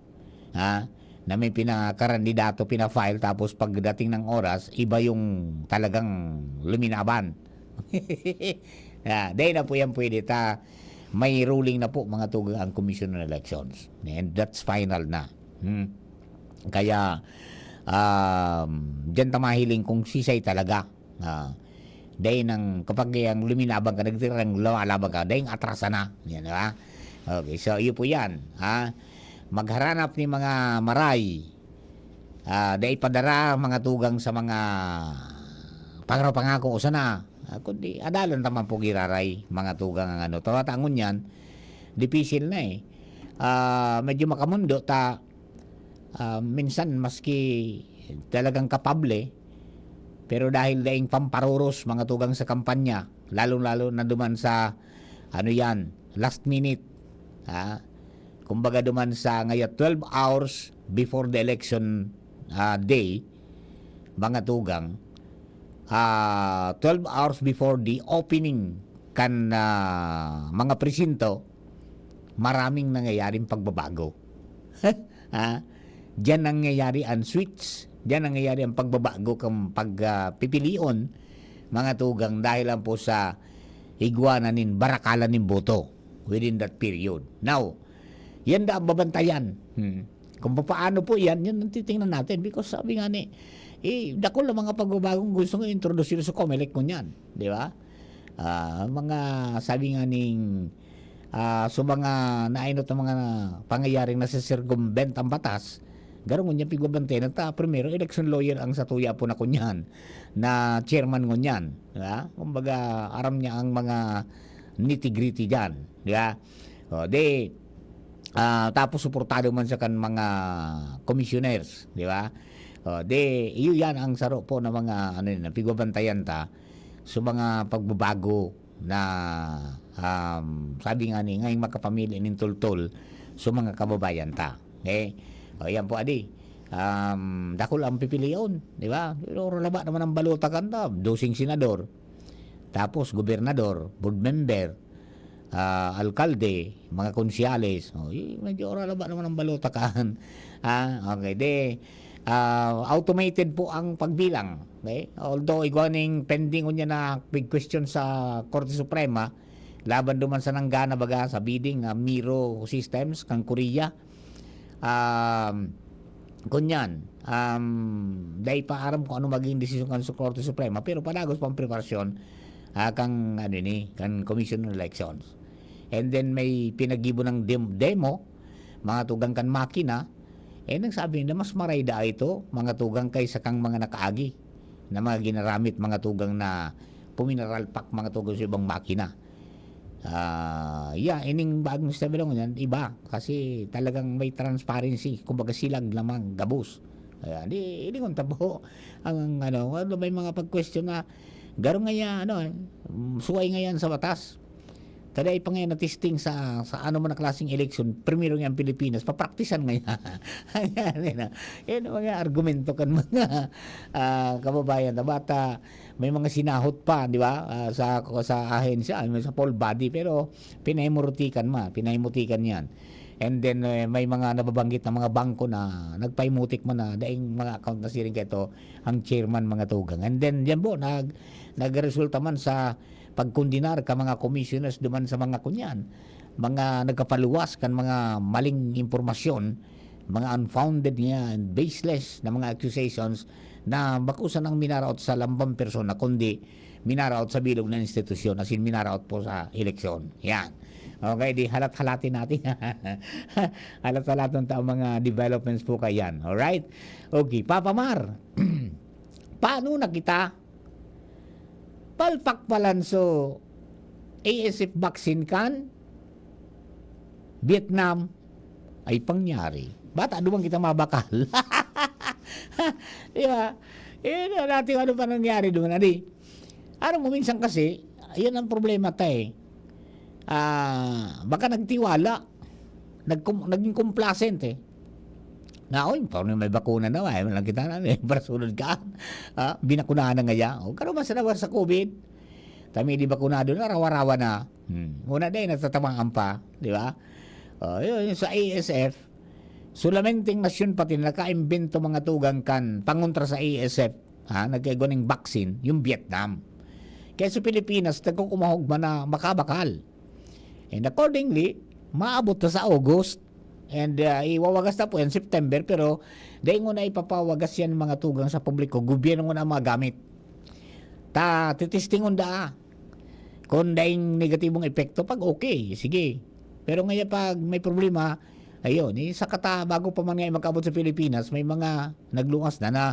ha? Na may pinakarandidato, pina-file, tapos pagdating ng oras, iba yung talagang luminaban. Ah, dahil na po yan pwede ta, may ruling na po, mga tugang, ang Commission on Elections. And that's final na. Hmm. Kaya, um, diyan ta mahiling kung sisay talaga. Ah, dahil nang, kapag yang luminaban ka, nagtirang lumalaban ka, dahil atrasan na. Yan, di ba? Okay, so, iyo po yan. Ha? Magharanap ni mga maray. Ah, dai padara mga tugang sa mga pangaro-pangako o sana, ah, kundi adalan ta man po giraray, mga tugang, ang ano. Tawa ta ngunyan, dipisil na, eh. Ah, medyo makamundo ta, ah, minsan maski talagang kapable, pero dahil daing pamparuros, mga tugang, sa kampanya, lalong-lalo na duman sa, ano yan, last minute, ha? Kumbaga duman sa ngaya twelve hours before the election, ah, day, mga tugang, ah, twelve hours before the opening kan, ah, mga presinto, maraming nangyayaring pagbabago. Ha? Diyan nangyayari ang switch, diyan nangyayari ang pagbabago kan pag, ah, pipilion, mga tugang, dahil lang po sa igwa na nin barakalan nin boto within that period. Now, yan da ang babantayan. Hmm. Kung papaano po yan, yan ang titingnan natin. Because sabi nga ni, eh, dakul na mga pagbabagong gusto nga introduce sa Comelec ngunyan, di ba? Ah, mga, sabi nga ning, ah, so mga nainot na mga pangyayaring nasa-circumvent ang batas, garo ngunyan pigbabantayan ta, primero, election lawyer ang satuya po na kunyan, na chairman ngunyan, di ba? Kumbaga, aram niya ang mga nitty-gritty diyan, di ba? O, di, ah, tapos suportado man sa kan mga commissioners, di ba? O, di, iyo yan ang saro po na mga, ano yun, na pigbabantayan ta, so mga pagbabago na, um, sabi nga ni, ngayong makapamili nin tultol, so mga kababayan ta. Okay? O, yan po, adi. Um, dakul ang pipilion, di ba? Pero laba naman ang balota kanta, dosing senador. Tapos, gobernador, board member, ah, alkalde, mga konsyales. O, y-, medyo oralaba naman ang balota kan. Ah, okay. De, ah, automated po ang pagbilang. Okay? Although, igwa ning pending unya na big question sa Korte Suprema, laban duman sa nanggana baga sa bidding, ah, Miro Systems, kang Korea. Um, kunyan, um, dai pa aram kung ano magiging desisyon kan su-, Korte Suprema, pero padagos pang preparasyon, ah, kang, ano ni, kan Commission on Elections. And then may pinaggibo ng dem-, demo, mga tugang kan makina, eh, nagsabi na mas maray daa ito, mga tugang, kaysa kang mga nakaagi na mga ginaramit, mga tugang, na puminaralpak, mga tugang, sa ibang makina. Ah, yeah, ining bagong style lang yan, iba. Kasi talagang may transparency. Kumbaga, silag lamang, gabos. Ayan, di, ilingon ta po ang, ano, ano, may mga pag-question na, garo nga yan, ano, eh, mm, suway nga yan sa batas. Kada ipa nga yan na testing sa, sa ano man na klaseng eleksyon, primero nga ang Pilipinas, papraktisan nga yan. Ayan, yun na. Yan ang mga argumento kan mga, ah, kababayan. Tabata, may mga sinahot pa, di ba? Ah, sa, sa ahensya, I mean, sa poll body, pero pinahimurutikan ma, pinahimutikan yan. And then, eh, may mga nababanggit na mga bangko na nagpaimutik man na daing mga account na siring kaito ang chairman, mga tugang. And then, yan po, nag-, nagresulta man sa pagkondenar ka mga commissioners duman sa mga kunyan, mga nagkapaluwas kan mga maling impormasyon, mga unfounded niya and baseless na mga accusations na bako sanang minaraot sa lambang persona, kundi minaraot sa bilog na institusyon, as in, minaraot po sa eleksyon. Yan. Okay, di halat-halatin natin. Halat-halatin ta ang mga developments po kayan. Alright? Okay, Papa Mar, paano na kita? Palpak palanso, A S F vaccine kan Vietnam ay pangyari. Bata, duman kita mabakal. Di ba? Eh, natin ano pa nangyari doon, adi. Aram mo, minsan kasi, yan ang problema ta eh. Ah, baka nagtiwala, nagkum-, naging complacent eh. Na, "Oy, paano may bakuna na, eh? Walang kita na, eh. Para sunod ka." Ah, binakunahan na ngaya. O, kano ba sa, sa COVID? Kami di bakunado na, rawa-rawa na. Hmm. Una day, natatamaan pa, di ba? O, yun, yung sa A S F, solamenteng nasyon pati na nakaimbento mga tugang kan pangontra sa A S F, ha, nagkaigwa ning vaccine, yung Vietnam. Kaya sa Pilipinas, nagkukumahog man na makabakal. And accordingly, maabot na sa August. And, ah, iwawagas na po yan, September, pero dahil na ipapawagas yan mga tugang sa publiko, gobyerno na ang magamit. Ta, titistingon da. Kung daing negatibong epekto, pag okay, sige. Pero ngayon pag may problema, ayun, eh, sa kata, bago pa man nga magkaabot sa Pilipinas, may mga naglungas na na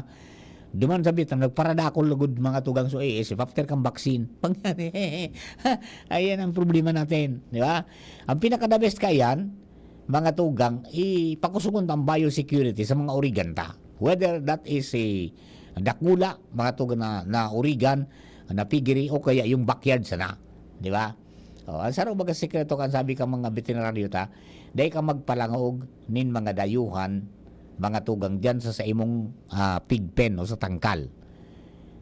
duman sa Vietnam, nagparadakol lugod mga tugang sa A S F after kang vaccine. Pangyari, ayan ang problema natin, di ba? Ang pinaka-the best kaiyan, mga tugang, ipakusugon ta ang biosecurity sa mga origan ta. Whether that is a dakula, mga tugang na, na origan, na piggery, o kaya yung backyard sana. Di ba? O, ang sarong baga sekreto kan sabi ka mga veterinaryo ta, dai ka magpalangog nin mga dayuhan, mga tugang diyan sa, sa imong, ah, pig pen o sa tangkal.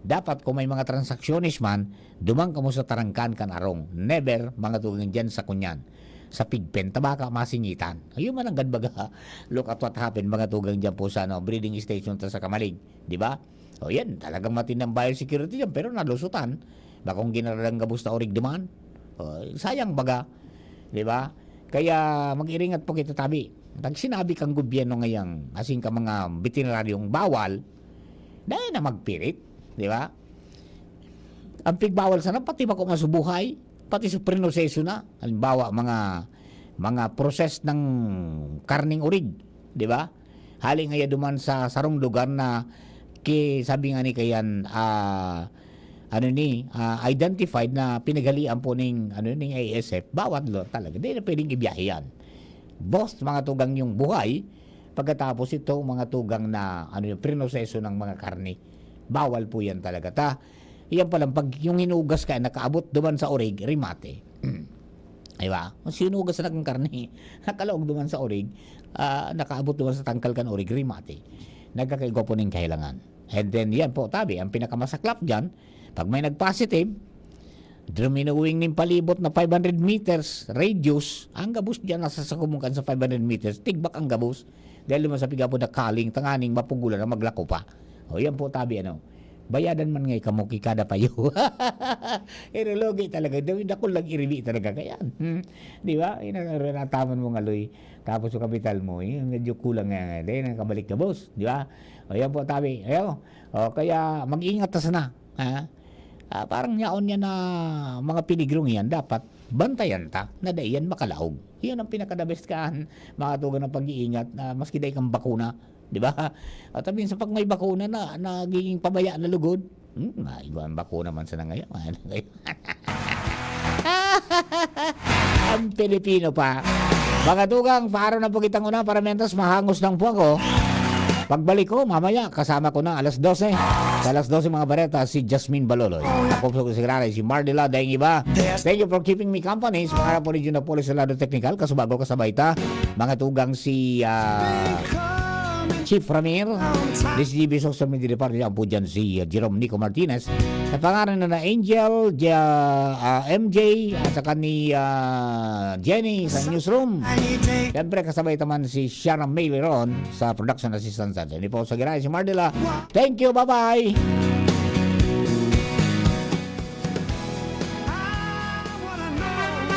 Dapat kung may mga transaksyones man, duman kamo sa tarangkan kan arong. Never, mga tugang diyan sa kunyan. Sa pig pen, ta baka masingitan. Ayun man ang gadbaga. Look at what happened, mga tugang diyan po sa, ano, breeding station ta sa Kamalig. Di ba? O yan, talagang matindang biosecurity yan, pero nalusutan. Bakong ginaralang gabos na orig duman. O, sayang baga. Di ba? Kaya mag-iringat po kita tabi. Pag sinabi kang gobyerno ngayang, asing ka mga veterinaryong bawal, dahil na magpirit. Di ba? Ang pigbawal sana, pati bako masubuhay, pati sa prinoseso na. Halimbawa, mga, mga process ng karning orig. Di ba? Hali ngaya duman sa sarong lugar na ki-, sabi nga ni kayan, ah, ano ni, ah, identified na pinaghalian po ning, ano, ning A S F, bawat lugar talaga. Di na pwedeng ibiyahe yan. Boss, mga tugang yung buhay, pagkatapos ito, mga tugang na, ano, yung prinoseso ng mga karne. Bawal po yan talaga. Ta, yan palang, pag yung hinugas ka, nakaabot duman sa orig, remate. Di ba? Mas hinugas na ng karne, nakalaog duman sa orig, ah, nakaabot duman sa tangkal kan orig, remate. Nagkakaigwa po ning kahilangan. And then, yan po, tabi, ang pinakamasaklap dyan, pag may nag-positive, drum in a wing ning palibot na five hundred meters radius, ang gabos dyan nasa sakumungkan sa five hundred meters, tigbak ang gabos, dahil naman sa pigapo na kaling, tanganing mapugulan na maglako pa. O, yan po, tabi, ano, bayadan man ngay kamo ki kada payo. Pero logi talaga, dawin ako lang iribi talaga kayan. Hmm? Di ba? Inataman mo ngaloy. Tapos yung kapital mo, yung medyo kulang nga nga. Dahil nakabalik ka, boss. Di ba? O, yan po, tabi. Ayo. O, kaya mag-ingat ta sana. Ha? Ah, parang yaon niya na mga peligrong yan, dapat bantayan ta na dai yan makalaog. Iyon ang pinaka-the best kaan, mga tugang ng pag-iingat, na maski dai kang bakuna, di ba? At sabihin sa pag may bakuna na, nagiging pabaya na lugod, hmm, maigwa ang bakuna man sana ngayon. Ano ngayon? Ang Pilipino pa. Mga tugang, paaro na po kitang una para mientras mahangos lang po ako. Pagbalik ko, mamaya, kasama ko na alas dose. Sa alas dose, mga bareta, si Jasmine Baloloy. Ako po si Raray, si Mardila, daing iba. Thank you for keeping me company. Sa pangalan po ni Jun Napoles sa lado teknikal, kasubago kasabay ta, mga tugang si, ah, Chief Ramir, D C G B Sokso Mindili Party, ang po dyan si uh, Jerome Nico Martinez. Sa pangalan na, na Angel, Ja, ah, M J, at saka ni ah, Jenny sa newsroom. Siyempre, kasabay naman si Sharon May Leron sa production assistant sa atin. Ini po sa Giray, si Mardela. Thank you, bye-bye!